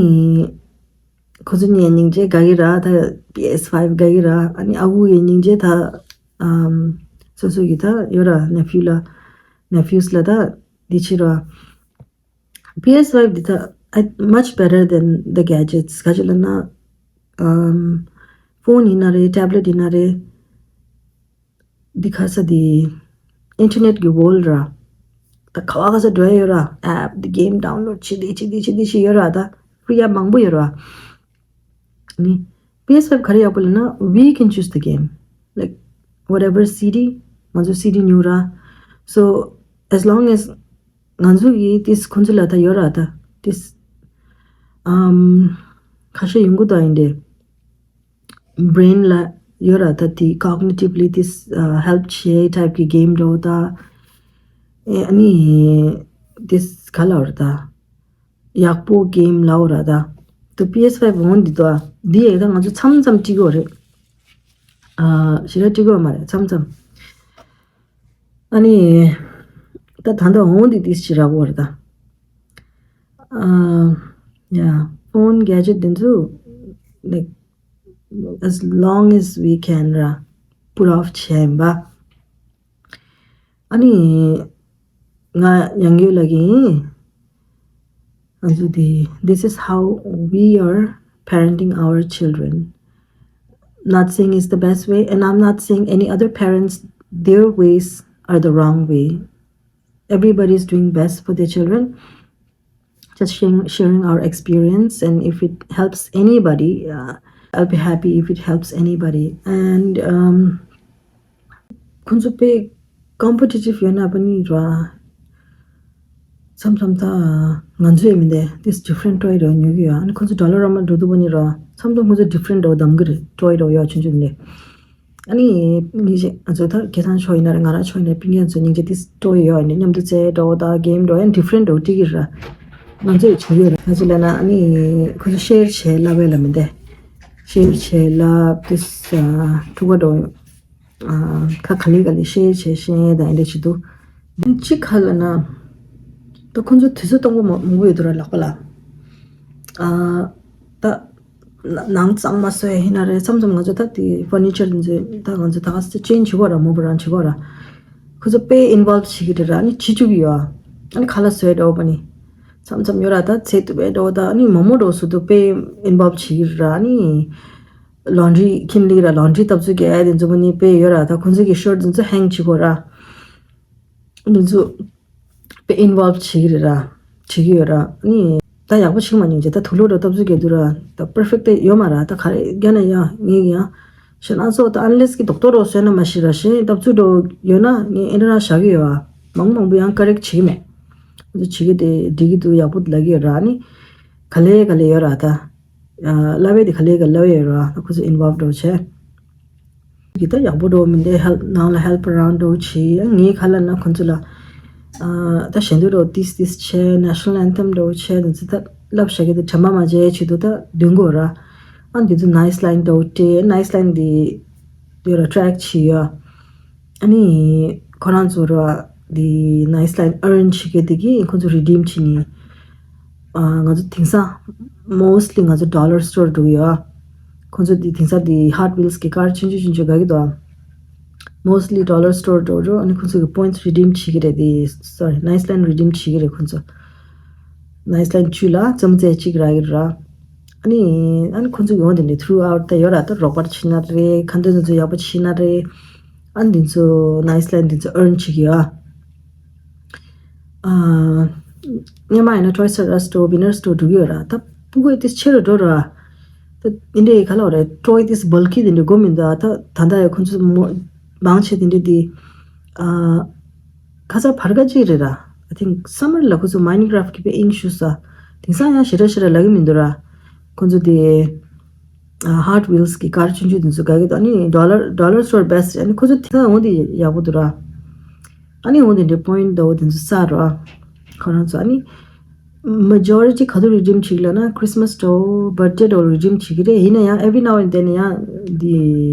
ཁོ་ཚོ་གཉིས་སྙིང་རྗེ་དགའ་གི་ར། ད་PS five དགའ་གི་ར། ཨ་ནི་ཨ་ཁུ་གི་སྙིང་རྗེ་ད་ཨམ་སོ་སོ་གི་ད་ཡོད་ར། nephew ལ་nephews ལ་ད་འདི་ཕྱིར་ར། PS five འདི་ད་I- much better than the gadgets. ག་ཅི་ལབ་ན་ཨམ་phone ཡིན་ན་རེད། tablet ཡིན་ན་རེད། འདི་ཁ་ས་འདི་internet གི་world ར། ད་ག་བ་ག་ས་འགྲོ་ཡ་ཡོད་ར། app འདི་game download བྱེད་འདི་བྱེད་འདི་བྱེད་འདི་བྱེད་ཡོད་ར། ད་free app མང་པོ་ཡོད་ར། ནི་PS five ག་རེ་ཡག་པོ་ལབ་ན། we can choose the game, like whatever city ང་ཚོ་city ཉོ་ར། so as long as ང་ཚོ་གི་ཏིས་ཁོང་ཚོ་ལ་ད་ཡོད་ར། ད་ཏིས་ཨམ་ཁ་ཤས་ཡོང་གི་ད་ཡིན་ཏེ། brain ལ་ཡོད་ར། ད་དེ་cognitively this uh, help བྱེད་type གི་game འདྲ་བོ་ད། ཨེ་ཨ་ནི་this ག་ལབ་ར་ད། ཡག་པོ་game ལབ་ར་ད། ད་PS five འོང་འདི་ད་འདི་ཡག་ད་ང་ཚོ་མཚམས་མཚམས་ཀྲིག་གོ་རེད། ཨ་ཞེ་དྲག་ཀྲིག་གོ་མ་རེད། མཚམས་མཚམས། ཨ་ནི་ད་ད་ལྟ་འོང་འདི་this ཞེ་དྲག་གོ་རེད་ད། ཨ་yeah, phone gadget འདི་ཚོ་like as long as we can ར་put off བྱས་ཡིན་པ། ཨ་ནི་ང་ཡང་ཡོད་ལ་གིན། ང་ཚོ་དེ this is how we are parenting our children. Not saying it's the best way, and I'm not saying any other parents, their ways are the wrong way. Everybody is doing best for their children. Just sharing, sharing our experience, and if it helps anybody, uh, I'll be happy if it helps anybody. And um, ཁོང་ཚོ་དཔེ་competitive ཡོད་ན་པ་ནི་ར། མཚམས་མཚམས་ད་ང་ཚོ་ཡི་མི་འདི་this different toy འདྲ་ཉོ་གི་ཡོད། ཨ་ནི་ཁོང་ཚོ་dollar ར་མ་འགྲོ་འདུག་པ་ནི་ར། མཚམས་མཚམས་ཁོང་ཚོ་different འདྲ་གདམ་གི་རེད། toy འདྲ་ཡོད་ཆུང་ཆུང་ནས། ཨ་ནི་ཉིན་ཞིག་ང་ཚོ་ད་དགེ་ཐང་ཕྱོགས་ཡིན་ན་རེད། ང་རང་ཕྱོགས་ཡིན་ན་རེད། སྤུན་ཀྱག་ཚོ་སྙིང་རྗེ་དེ་སྤྲོ་ཡོད་ནས་མཉམ་དུ་རྩེད་འགྲོ་དང་གེམ་འགྲོ་ཡང་ཌི་ཕ་རེན་ཊི་འགྲོ་ཏི་ཀེ་ཊི་ར་ང་ཚོས་བྱེད་ཡོད་ར། ང་ཚོ་ལ་ན་ཨ་ནི་ཁོ་ཚོ་ཤེར་བྱེད་ལབ་ཡས་ལ་མི་འདས། ཤེར་བྱེད་ལབ་དུས་ཕྲུ་གུ་འགྲོ་ཁ་ག་ལེ་ག་ལེ་ཤེར་བྱེད་ཤེས་དང་ཨེ་འདྲ་བྱེད་དུ། གཅིག་ག་ལ་ན་ད་ཁོ་ཚོ་དུས་ཚོད་གཏོང་གི་མ་མང་པོ་ཡོད་དུ་ར་ལག་པ་ལ། ཨ་ད། ནང་གཙང་མ་བཟོ་ཡ་ཡིན་ན་རེད། མཚམས་མཚམས་ང་ཚོ་ད་དེ་ཕར་ནི་ཅར་འདི་ཚོ་ད་ང་ཚོ་ད་ག་ཚོད་ཅེན་བྱེད་དགོས་ར་མོ་བོ་རང་བྱེད་དགོས་ར། ཁོ་ཚོ་དཔེ་ཨིན་ཝོལབ་བྱེད་ཀྱི་རེད་ར། ཨ་ནི་བྱེད་བཅུག་གི་ཡོད་ཨ། ཨ་ནི་ཁ་ལག་བཟོ་ཡ་འདྲ་བོ་པ་ནི། མཚམས་མཚམས་ཡོད་ར་ད་ཚལ་དུ་བས་འདྲ་བོ་ད་ཨ་ནི་མོག་མོག་འདྲ་བོ་བཟོ་དུས་དཔེ་ཨིན་ཝོལབ་བྱེད་ཀྱི་རེད་ར། ཨ་ནི་ལོན་ཌི་ཁྱིམ་ལི་ར་ལོན་ཌི་བཏབ་ཚུལ་གྱི་ཨ་དེ་ཚོ་པ་ནི་དཔེ་ཡོད་ར། ད་ཁོ་ཚོ་གི་ཤར་ཊི་འདི་ཚོ་ཧེང་བྱེད་དགོས་ར། འདི་ཚོ་དཔེ་ཨིན་ཝོལབ་བྱེད་ཀྱི་རེད་ར། བྱེད་ཀྱི་ཡོད་ར། ཨ་ནི་ད་ཡག་པོ་བྱེད་མ་མྱོང་རྗེས་ད་དུག་ལོག་འདྲ་བཏབ་ཚུལ་གྱི་འདུག་ར། ད་པར་ཕེག་ཊི་ཡོད་མ་ར། ད་ག་རེ་རྒྱ་ན་ཡ་ངེད་ཀྱི་ཡ་ཤ་ན་སོགས་ད་ཨན་ལེས་ཀྱི་རྡོག་རྡོག་རོ་བཟོས་ན་མ་ཤི་ར་ཤེས་བཏབ་ཚུལ་འགྲོ་ཡོད་ན་ངས་ཨེ་འདྲ་ར་བཞག་གི་ཡོད་ཨ། མང་མང་པོ་ཡང་ཀ་རེག་བྱེད་ཀྱི་མེད། འདི་བྱེད་ཀྱི་དེ་འགྲིག་གི་འདུག་ཡག་པོ་ལབ་ཀྱི་ཡོད་ར། ཨ་ནི་ག་ལེ་ག་ལེ་ཡོད་ར། ད་ལབ་པའི་དེ་ག་ལེ་ག་ལབ་ཡོད་ར། ཁོ་ཚོ་ཨིན་ཝོལབ་འགྲོ་བྱས། གི་ད་ཡག་པོ་འགྲོ་མི་འདུག་ཧེལ་ནང་ལ་ཧེལ་པ་རང་འགྲོ་བྱེད། ངས་ག་ལབ་ན་ཁོ་ཚོ་ལ་ཨ་ད་གཞན་དུ་འགྲོ་ཏིས་ཏིས་བྱེད། ནེ་ཤ་ནལ་ཨན་ཐེམ་འགྲོ་བྱེད། འདི་ཚོ་ད་ལབ་བྱ་གི་དེ་དྲན་པ་མ་བརྗེད་ཆེད་དུ་ད་འདོན་དགོས་ར། ཨ་འདི་ཚོ་ནའིས་ལའིན་འགྲོ་སྤྲད། ནའིས་ལའིན་འདི་འདི་ར་ཊེག་བྱེད་ཡ། ཨ་ནི་ཁོ་རང་ཚོ་ར་འདི་ནའིས་ལའིན་ཨརན་བྱེད་གི་དེ་གི་ཁོ་ཚོ་རི་ཌིམ་བྱེད་ནི། ཨ་ང་ཚོ་དེང་སང་མོ་སི་ཊི་ལི་ང་ཚོ་ཌོ་ལར་སི་ཊོར་འགྲོ་གི་ཡོད། ཁོ་ཚོ་དེ་དེང་སང་དེ་ཧོཊ་ཝིལ་སི་གི་ཀར་ཆུང་ཆུང་ཆུང་ཆུང་དགའ་གི་འདུག་མོ་སི་ཊི་ལི་ཌོ་ལར་སི་ཊོར་འགྲོ་འགྲོ། ཨ་ནི་ཁོ་ཚོ་གི་པོ་ཡིན་ཊི་སི་རི་ཌིམ་བྱེད་ཀྱི་རེད་དེ། སོ་རི་ནའིས་ལའིན་རི་ཌིམ་བྱེད་ཀྱི་རེད་ཁོ་ཚོ། ནའིས་ལའིན་བཅུ་ལ་རྩོམ་རྩེ་གཅིག་རག་གི་ར། ཨ་ནི་ཨ་ནི་ཁོ་ཚོ་གི་འོང་དེ་འདྲ་ཐུརུ་ཨའུཊ་ད་ཡོད་ར། ད་རོགས་པ་བྱེད་ན་རེད། ཁ་འདོན་ཚོ་ཚོ་ཡག་པོ་བྱེད་ན་རེད། ཨ་ནི་འདི་ཚོ་ནའིས་ལའིན་འདི་ཚོ་ཨརན་བྱེད་ཀྱི་ཡོད། ཨ། སྔོན་མ་ཡིན་ན་ཊོའི་ཛ་ར་ཨས་སི་སི་ཊོར། ཝི་ནར་སི་སི་ཊོར་འགྲོ་གི་ཡོད་ར། ད་སྤུ་གུ་དེ་ཆེ་རུ་འགྲོ་ར། ད་འདི་འདྲའི་ག་ལ་བ་རེད། ཊོའི་དེ་སི་བལ་ཀི་དེ་འདྲའི་དགོས་མི་འདུག་ད་ད་ལྟ་ཡ་ཁོ་ཚོ་མོ་མང་ཆེ་དེ་འདྲའི་དེ། ཨ། ཁ་ཚ་བར་ག་ཅིག་རེད་ར། I think summer ལ་ཁོ་ཚོ་མའིན་ཀ་རབ་ཀི་དཔེ་ཨིན་ཞུ་ས། དེང་སང་ཡང་ཞེ་དྲག་ཞེ་དྲག་ལབ་གི་མི་འདུག་ར། ཁོ་ཚོ་དེ། ཨ། ཧོཊ་ཝིལ་སི་གི་ཀར་ཆུང་ཆུང་དེ་ཚོ་དགའ་གི་འདུག་ཨ་ནི་ཌོ་ལར་ཌོ་ལར་སི་ཊོར་བེ་སི་ཊི། ཨ་ནི་ཁོ་ཚོ་དེ་ཚོ་འོང་དེ་ཡག་པོ་འདུག་ར། ཨ་ནི་འོང་དེ་འདྲའི་པོ་ཡིན་ཊི་འདྲ་བོ་དེ་ཚོ་བསགས་ར། ཁོ་རང་ཚོ་ཨ་ནི་མེ་ཇོ་རི་ཊི་ག་དུས་རི་ཌིམ་བྱེད་ལབ་ན་ཁྲི་སི་མ་སི་འདྲ་བོ་བར་ཐི་ཌེ་འདྲ་བོ་རི་ཌིམ་བྱེད་ཀྱི་རེད། ཡིན་ན་ཡང་every now and then ཡང་དེ་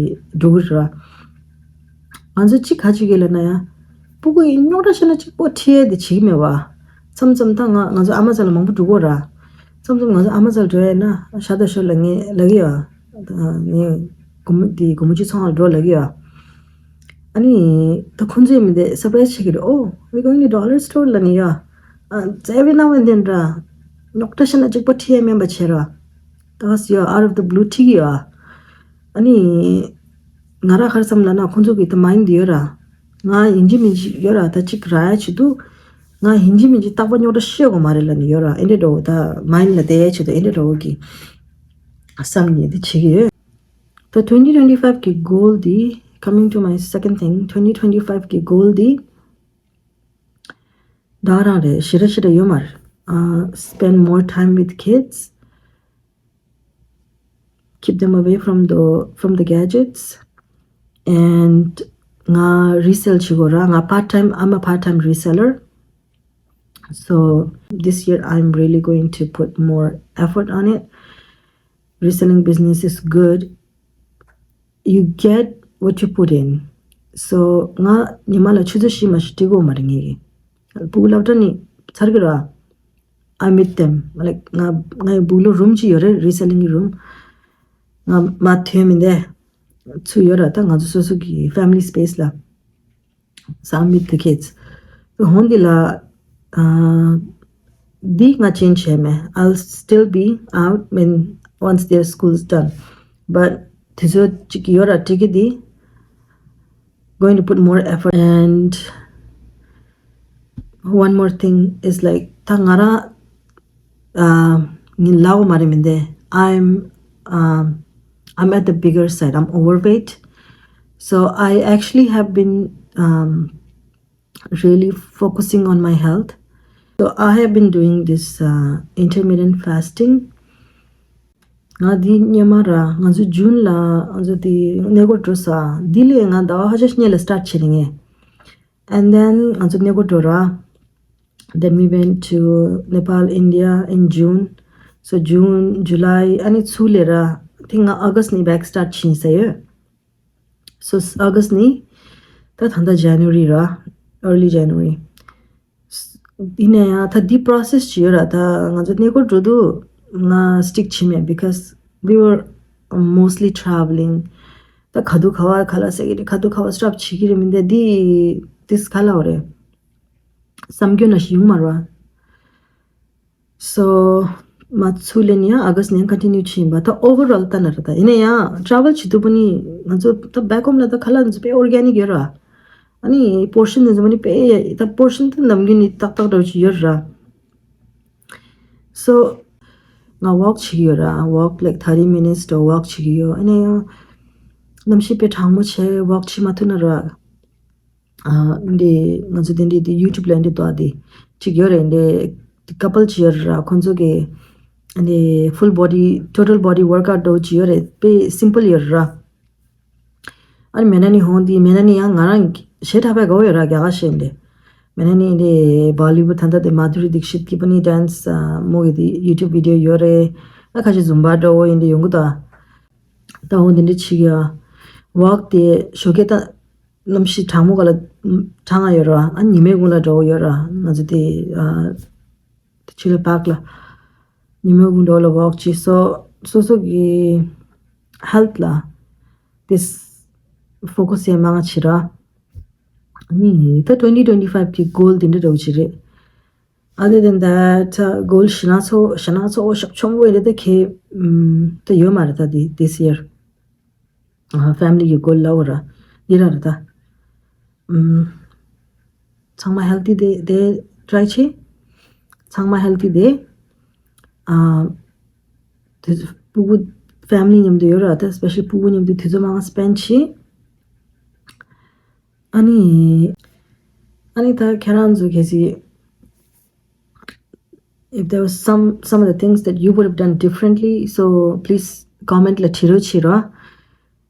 འགྲོ་གི་རེད་ར། ང་ཚོ་གཅིག་ག་ཅིག་ཡོད་ལབ་ན་ཡང་། སྤུ་གུ་ཡིན་རྙོག་དྲ་བཤད་ན་གཅིག་པོ་ཁྲིད་ཡས་དེ་བྱེད་ཀྱི་མེད་པ། མཚམས་མཚམས་ད་ང་ང་ཚོ་ཨ་མ་ཚ་ལ་མང་པོ་འགྲོ་གི་ར། མཚམས་མཚམས་ང་ཚོ་ཨ་མ་ཚ་ལ་འགྲོ་ཡས་ན་ཤ་སྟག་ཤོར་ལ་ངས་ལབ་ཀྱི་ཡོད། ངས་སྒོར་མོ་དེ་སྒོར་མོ་གཅིག་ཚོང་ཁང་ལ་འགྲོ་ལབ་ཀྱི་ཡོད། ཨ་ནི་ད་ཁོང་ཚོས་མི་དེ་སར་པ་རའི་སི་བྱེད་ཀྱི་རེད། Oh, we're going to dollar store ལབ་ནི་ཡོད། ཨ་ཙེ་བི་ན་བན་དེ་འདྲ། རྙོག་དྲ་བཤད་ན་གཅིག་པོ་ཁྲིད་ཡས་མེད་པ་བྱེད་ར། ད་ག་སི་ཡོད་out of the blue ཁྲིད་ཀྱི་ཡོད། ཨ་ནི། ང་རང་ག་རེ་བསམ་ལབ་ན་ཁོང་ཚོ་གི་ད་མའིན་ཌི་ཡོད་ར། ང་ཡིན་གཅིག་མིན་གཅིག་ཡོད་ར། ད་གཅིག་རག་ཡ་བྱེད་དུས། ང་ཡིན་གཅིག་མིན་གཅིག་རྟག་པར་རྙོག་དྲ་བཤད་དགོས་མ་རེད་ལབ་ནི་ཡོད་ར། ཨེ་འདྲ་འདྲ་བོ་ད་མའིན་ཌི་ལ་བསྡད་ཡ་བྱེད་དུས་ཨེ་འདྲ་འདྲ་བོ་གི་བསམ་ནས་དེ་བྱེད་ཀྱི་ཡོད། ད་twenty twenty-five གི་གོལ་འདི། Coming to my second thing, twenty twenty-five གི་གོལ་འདི་ད་ག་རང་རེད། ཞེ་དྲག་ཞེ་དྲག་ཡོད་མ་རེད། Uh, spend more time with kids. Keep them away from the from the gadgets. And ང་resell བྱེད་དགོས་ར། ང་part time, I'm a part time reseller. So this year I'm really going to put more effort on it. Reselling business is good. You get what you put in. So ང་ཉི་མ་ལ་ཆུ་ཚོད་བཞི་མ་ཞིག་འགྲིག་གོ་མ་རེད་ངེད་ཀྱི། སྤུ་གུ་སློབ་གྲྭ་ནས་ཚར་གི་ར། I meet them. Like ང་ངའི་སྦུག་ལོགས་རུམ་གཅིག་ཡོད་རེད། Reselling གི་རུམ། ང་མ་ཐོན་མི་འདས། ཚུར་ཡོད་ར། ད་ང་ཚོ་སོ་སོ་གི་family space ལ། So I meet the kids. ད་ཧོན་འདི་ལ་ཨ་འདི་ང་change བྱས་མེད། I'll still be out when once their school's done. But དེ་ཚོ་གཅིག་ཡོད་ར་འགྲིག་གི་འདི། Going to put more effort. And one more thing is like ད་ང་རང་ཨ་ངས་ལབ་དགོས་མ་རེད་མི་འདས། I'm um, I'm at the bigger side. I'm overweight. So I actually have been um, really focusing on my health. So I have been doing this uh, intermittent fasting. ང་འདི་སྔོན་མ་ར་ང་ཚོ་ཇུན་ལ་ང་ཚོ་འདི་གནས་སྐོར་འགྲོ་ས། འདི་ལས་ང་ཟླ་བ་ཁ་ཤས་སྔོན་ལ་སི་ཊར་ཊི་བྱས་རེད་ངས། And then ང་ཚོ་གནས་སྐོར་འགྲོ་ར། Then we went to Nepal, India in June. So June, July, ཨ་ནི་ཚུར་ལ་ར། I think ང་August ནས་བེག་སི་ཊར་ཊི་བྱས་ཡིན་ས་ཡོད། So August ནས་ད་ད་ལྟ་January ར། Early January. ཡིན་ན་ཡང་ད་འདི་པོ་རོ་སེ་སི་ཅིག་ཡོད་ར། ད་ང་ཚོ་གནས་སྐོར་འགྲོ་དུས་ང་སི་ཊིག་བྱས་མེད། Because we were mostly traveling. ད་ག་དུས་ག་བ་ག་ལ་ཟེར་གི་རེད། ག་དུས་ག་བ་སི་ཊོབ་བྱེད་ཀྱི་རེད་མིན་ད། འདི་ཏིས་ག་ལ་བ་རེད། བསམ་རྒྱུ་ན་ཞིག་ཡོང་མ་རེད་བ། So མ་ཚུར་ལ་ནི་ཡང་August ནས་ཀོན་ཊི་ནིའུ་བྱས་ཡིན་པ། ད་ཨོ་ཝར་ཨོལ་ལྟ་ན་ར། ད་ཡིན་ན་ཡང་ཊེ་རེ་ཝལ་བྱེད་དུས་པོ་ནི་ང་ཚོ་ད་བེག་ཧོམ་ལ་ད་ག་ལ་ང་ཚོ་དཔེ་ཨོར་གེ་ནིག་ཡོད་ར། ཨ་ནི་པོར་ཤན་དེ་ཚོ་མ་ནི་དཔེ་ད་པོར་ཤན་དེ་ནམ་རྒྱུན་ནི་ཏག་ཏག་འདྲ་བོ་ཅིག་ཡོད་ར། So ང་ཝོག་བྱེད་ཀྱི་ཡོད་ར། ཝོག་ལའིཀ་ཐར་ཊི་མི་ནིཊ་སི་འདྲ་ཝོག་བྱེད་ཀྱི་ཡོད། ཨ་ནི་ཡང་གནམ་གཤིས་དཔེ་གྲང་མོ་བྱས། ཝོག་བྱེད་མ་ཐུབ་ན་ར། ཨ་འདི་ང་ཚོ་དེ་འདྲའི་དེ་ཡུ་ཊུབ་ལ་འདི་ཏོག་དེ་ཅིག་ཡོད་རེད། འདི་ཀ་པལ་ཅིག་ཡོད་ར། ཁོང་ཚོ་གི་འདི་ཕུལ་བོ་ཌི་ཊོ་ཊལ་བོ་ཌི་ཝོརཀ་ཨའུཊ་འདྲ་བོ་ཅིག་ཡོད་རེད། དཔེ་སིམ་པལ་ཡོད་ར། ཨ་ནི་མེ་ན་ནི་ཧོང་དེ་མེ་ན་ནི་ཡང་ང་རང་ཞེ་དྲག་པའི་དགའ་བོ་ཡོད་ར། རྒྱ་གར་ཤན་དེ་མེ་ན་ནི་དེ་བོ་ལི་ཝུཌ་ད་ལྟ་དེ་མཱ་དྷུ་རི་དིག་ཤིད་ཀྱི་པ་ནི་ཌན་སི་མོ་གི་དེ་ཡུ་ཊུབ་བི་ཌི་ཡོ་ཡོད་རེད། ཨ་ཁ་ཤས་ཛུམ་བྷ་འདྲ་བོ་ཡིན་དེ་ཡོང་གི་ད། ད་འོ་དེ་འདྲ་བྱེད་ཀྱི་ཡ། ཝོག་དེ་ཞོགས་ཀས་ད་གནམ་གཤིས་གྲང་མོ་ག་ལ་གྲང་ང་ཡོད་ར། ཨ་ཉི་མའི་གུང་ལ་འདྲ་བོ་ཡོད་ར། ང་ཚོ་དེ་ཨ་དེ་ཆུ་ལ་པག་ལ་ཉི་མའི་གུང་འདྲ་བོ་ལ་ཝོག་བྱས། སོ་སོ་སོ་གི་ཧེལ་ཐི་ལ་དེ་ཕོ་ཀ་སི་ཡེ་མང་ང་བྱེད་ར། ཨ་ནི་ད་ཊུ་ཝེན་ཊི་ཊུ་ཝེན་ཊི་ཕའིབ་གི་གོལ་དེ་འདྲ་འདྲ་བོ་ཅིག་རེད། Other than that, uh, གོལ་ཞེ་ན་ཚོ་ཞེ་ན་ཚོ་ཤོག་ཆུང་བོ་ཡིན་ད་ཁེ་ད་ཡོད་མ་རེད། ད་དེ་this year ཨ་ཕེ་མི་ལི་གི་གོལ་ལ་འོ་ར་འདི་ར་རེད་ད། ཨམ་ཚང་མ་ཧེལ་ཐི་དེ་དེ་ཊ་རའི་བྱེད། ཚང་མ་ཧེལ་ཐི་དེ། ཨ་དེ་ཕྲུ་གུ་ཕེ་མི་ལི་མཉམ་དུ་ཡོད་ར། ད་སི་པེ་ཤལ་ཕྲུ་གུ་མཉམ་དུ་དུས་ཚོད་མང་ང་སི་པེན་ཌི་བྱེད། ཨ་ནི་ཨ་ནི་ད་ཁྱེད་རང་ཚོ་གལ་སྲིད། If there was some some of the things that you would have done differently, so please comment ལ་བྲིས་རོགས་བྱེད་རོགས།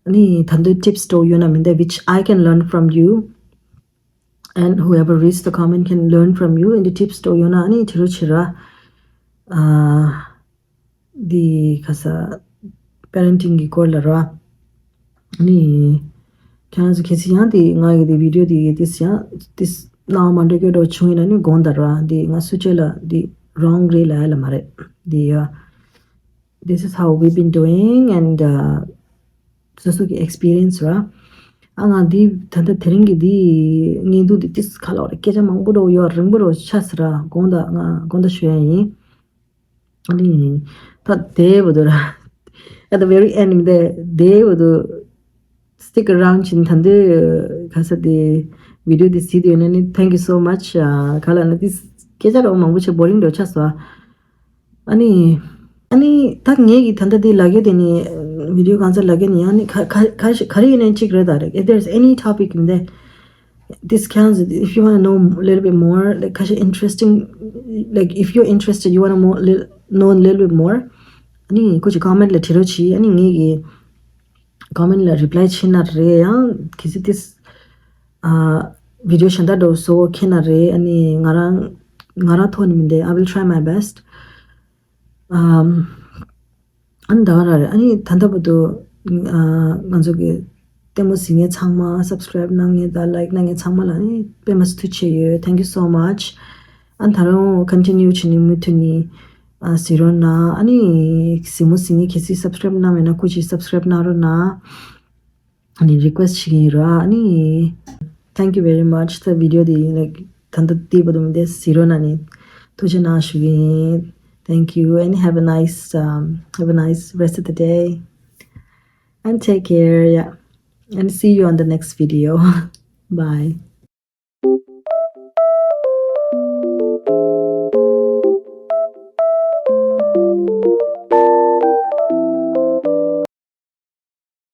ཨ་ནི་ད་དུང་ཊིབ་སི་འདྲ་བོ་ཡོད་ན་མིན་ད་which I can learn from you and whoever reads the comment can learn from you. ཨ་ནི་ཊིབ་སི་འདྲ་བོ་ཡོད་ན་ཨ་ནི་བྲིས་རོགས་བྱེད་རོགས། ཨ་འདི་ག་ས་པེ་རེན་ཊིང་གི་སྐོར་ལ་རོགས། ཨ་ནི་ཁྱེད་རང་ཚོ་གལ་སྲིད་ཡང་དེ་ང་གི་དེ་བི་ཌི་ཡོ་དེ་ཡི་དེ་ཡང་དེ་སྣང་བ་མ་འགྲོ་རྒྱུ་འདྲ་བོ་བྱུང་ཡིན་ན་ནི་དགོངས་དག་ར། དེ་ང་སུ་ཆེ་ལ་དེ་རོང་རེད་ལ་ཡ་ལ་མ་རེད། དེ་ཡ། This is how we've been doing and uh, སོ་སོ་གི་ཨེག་སི་པི་རི་ཡན་སི་ར། ཨ་ང་དེ་ད་ལྟ་དེ་རིང་གི་དེ་ངས་འདུག་དེ་དེ་ག་ལ་བ་རེད། སྐད་ཆ་མང་པོ་འདྲ་བོ་ཡོད། རིང་པོ་འདྲ་བོ་ཆགས་སི་ར། དགོངས་དག་ང་དགོངས་དག་ཞུ་ཡ་ཡིན། ཨ་ནི་ད་དེ་བ་དུ་ར། At the very end དེ་དེ་བ་དུ་stick around བྱིན་ད་འདི་ག་ས་དེ་བི་ཌི་ཡོ་དེ་གཟིགས་དེ་ཡོད་ན་ནི་thank you so much. ག་ལ་ན་དེ་སྐད་ཆ་རོ་མང་པོ་ཆེ་བོ་རིང་འགྲོ་ཆགས་སོ། ཨ་ནི་ཨ་ནི་ད་ངས་ཀྱི་ད་ལྟ་དེ་ལ་གེ་དེ་ནི་བི་ཌི་ཡོ་གང་ཚ་ལ་གེ་ནི་ཨ་ནི་ག་ག་ག་ག་རེ་ཡིན་ན་གཅིག་རེད་ད་རེད། If there's any topic in there this counts, if you want to know a little bit more, like ཁ་ཤས་interesting, like if you're interested, you want to more, know a little bit more, ཨ་ནི་ཁོ་ཅིག་ཀོ་མེན་ཊི་ལ་བྲིས་རོགས་བྱེད། ཨ་ནི་ངས་ཀྱི་ཀོ་མེན་ཊི་ལ་རི་པ་ལའི་བྱེད་ན་རེད། ཡང་གལ་སྲིད་དེ་ཨ་བི་ཌི་ཡོ་གཞན་དག་འདྲ་བོ་བཟོ་མཁན་ན་རེད། ཨ་ནི་ང་རང་ང་རང་ཐོག་ནས་མིན་ཏེ། I will try my best. ཨམ། ཨ་ནི་ད་ག་རང་རེད། ཨ་ནི་ད་ལྟ་བར་དུ་ཨ་ང་ཚོ་གི་ལྟད་མོ་གཟིགས་མཁན་ཚང་མ། སབ་སི་ཀ་རའིབ་གནང་མཁན་དང་ལའིཀ་གནང་མཁན་ཚང་མ་ལ་ཨ་ནི་དཔེ་མ་སྲིད་ཐུགས་རྗེ་ཆེ་ཡོད། Thank you so much. ཨ་ནི་ད་རུང་ཀོན་ཊི་ནིའུ་བྱེད་ནི་མུ་མཐུད་ནས་ཨ་གཟིགས་རོགས་གནང་། ཨ་ནི་གཟིགས་མོ་གཟིགས་མཁན་གལ་སྲིད་སབ་སི་ཀ་རའིབ་གནང་མེད་ན་སྐུ་མཁྱེན་སབ་སི་ཀ་རའིབ་གནང་རོགས་གནང་། ཨ་ནི་རི་ཀུ་ཨེ་སི་ཊི་བྱེད་ཀྱི་ཡིན་ར། ཨ་ནི་thank you very much. ད་བི་ཌི་ཡོ་དེ་ལའིཀ་ད་ལྟ་དེ་བར་དུ་མི་དེ་གཟིགས་རོགས་གནང་ནི་ཐུགས་རྗེ་གནང་ཞུ་གི་ཡིན། Thank you and have a nice, um, have a nice rest of the day. And take care, yeah. And see you on the next video. Bye.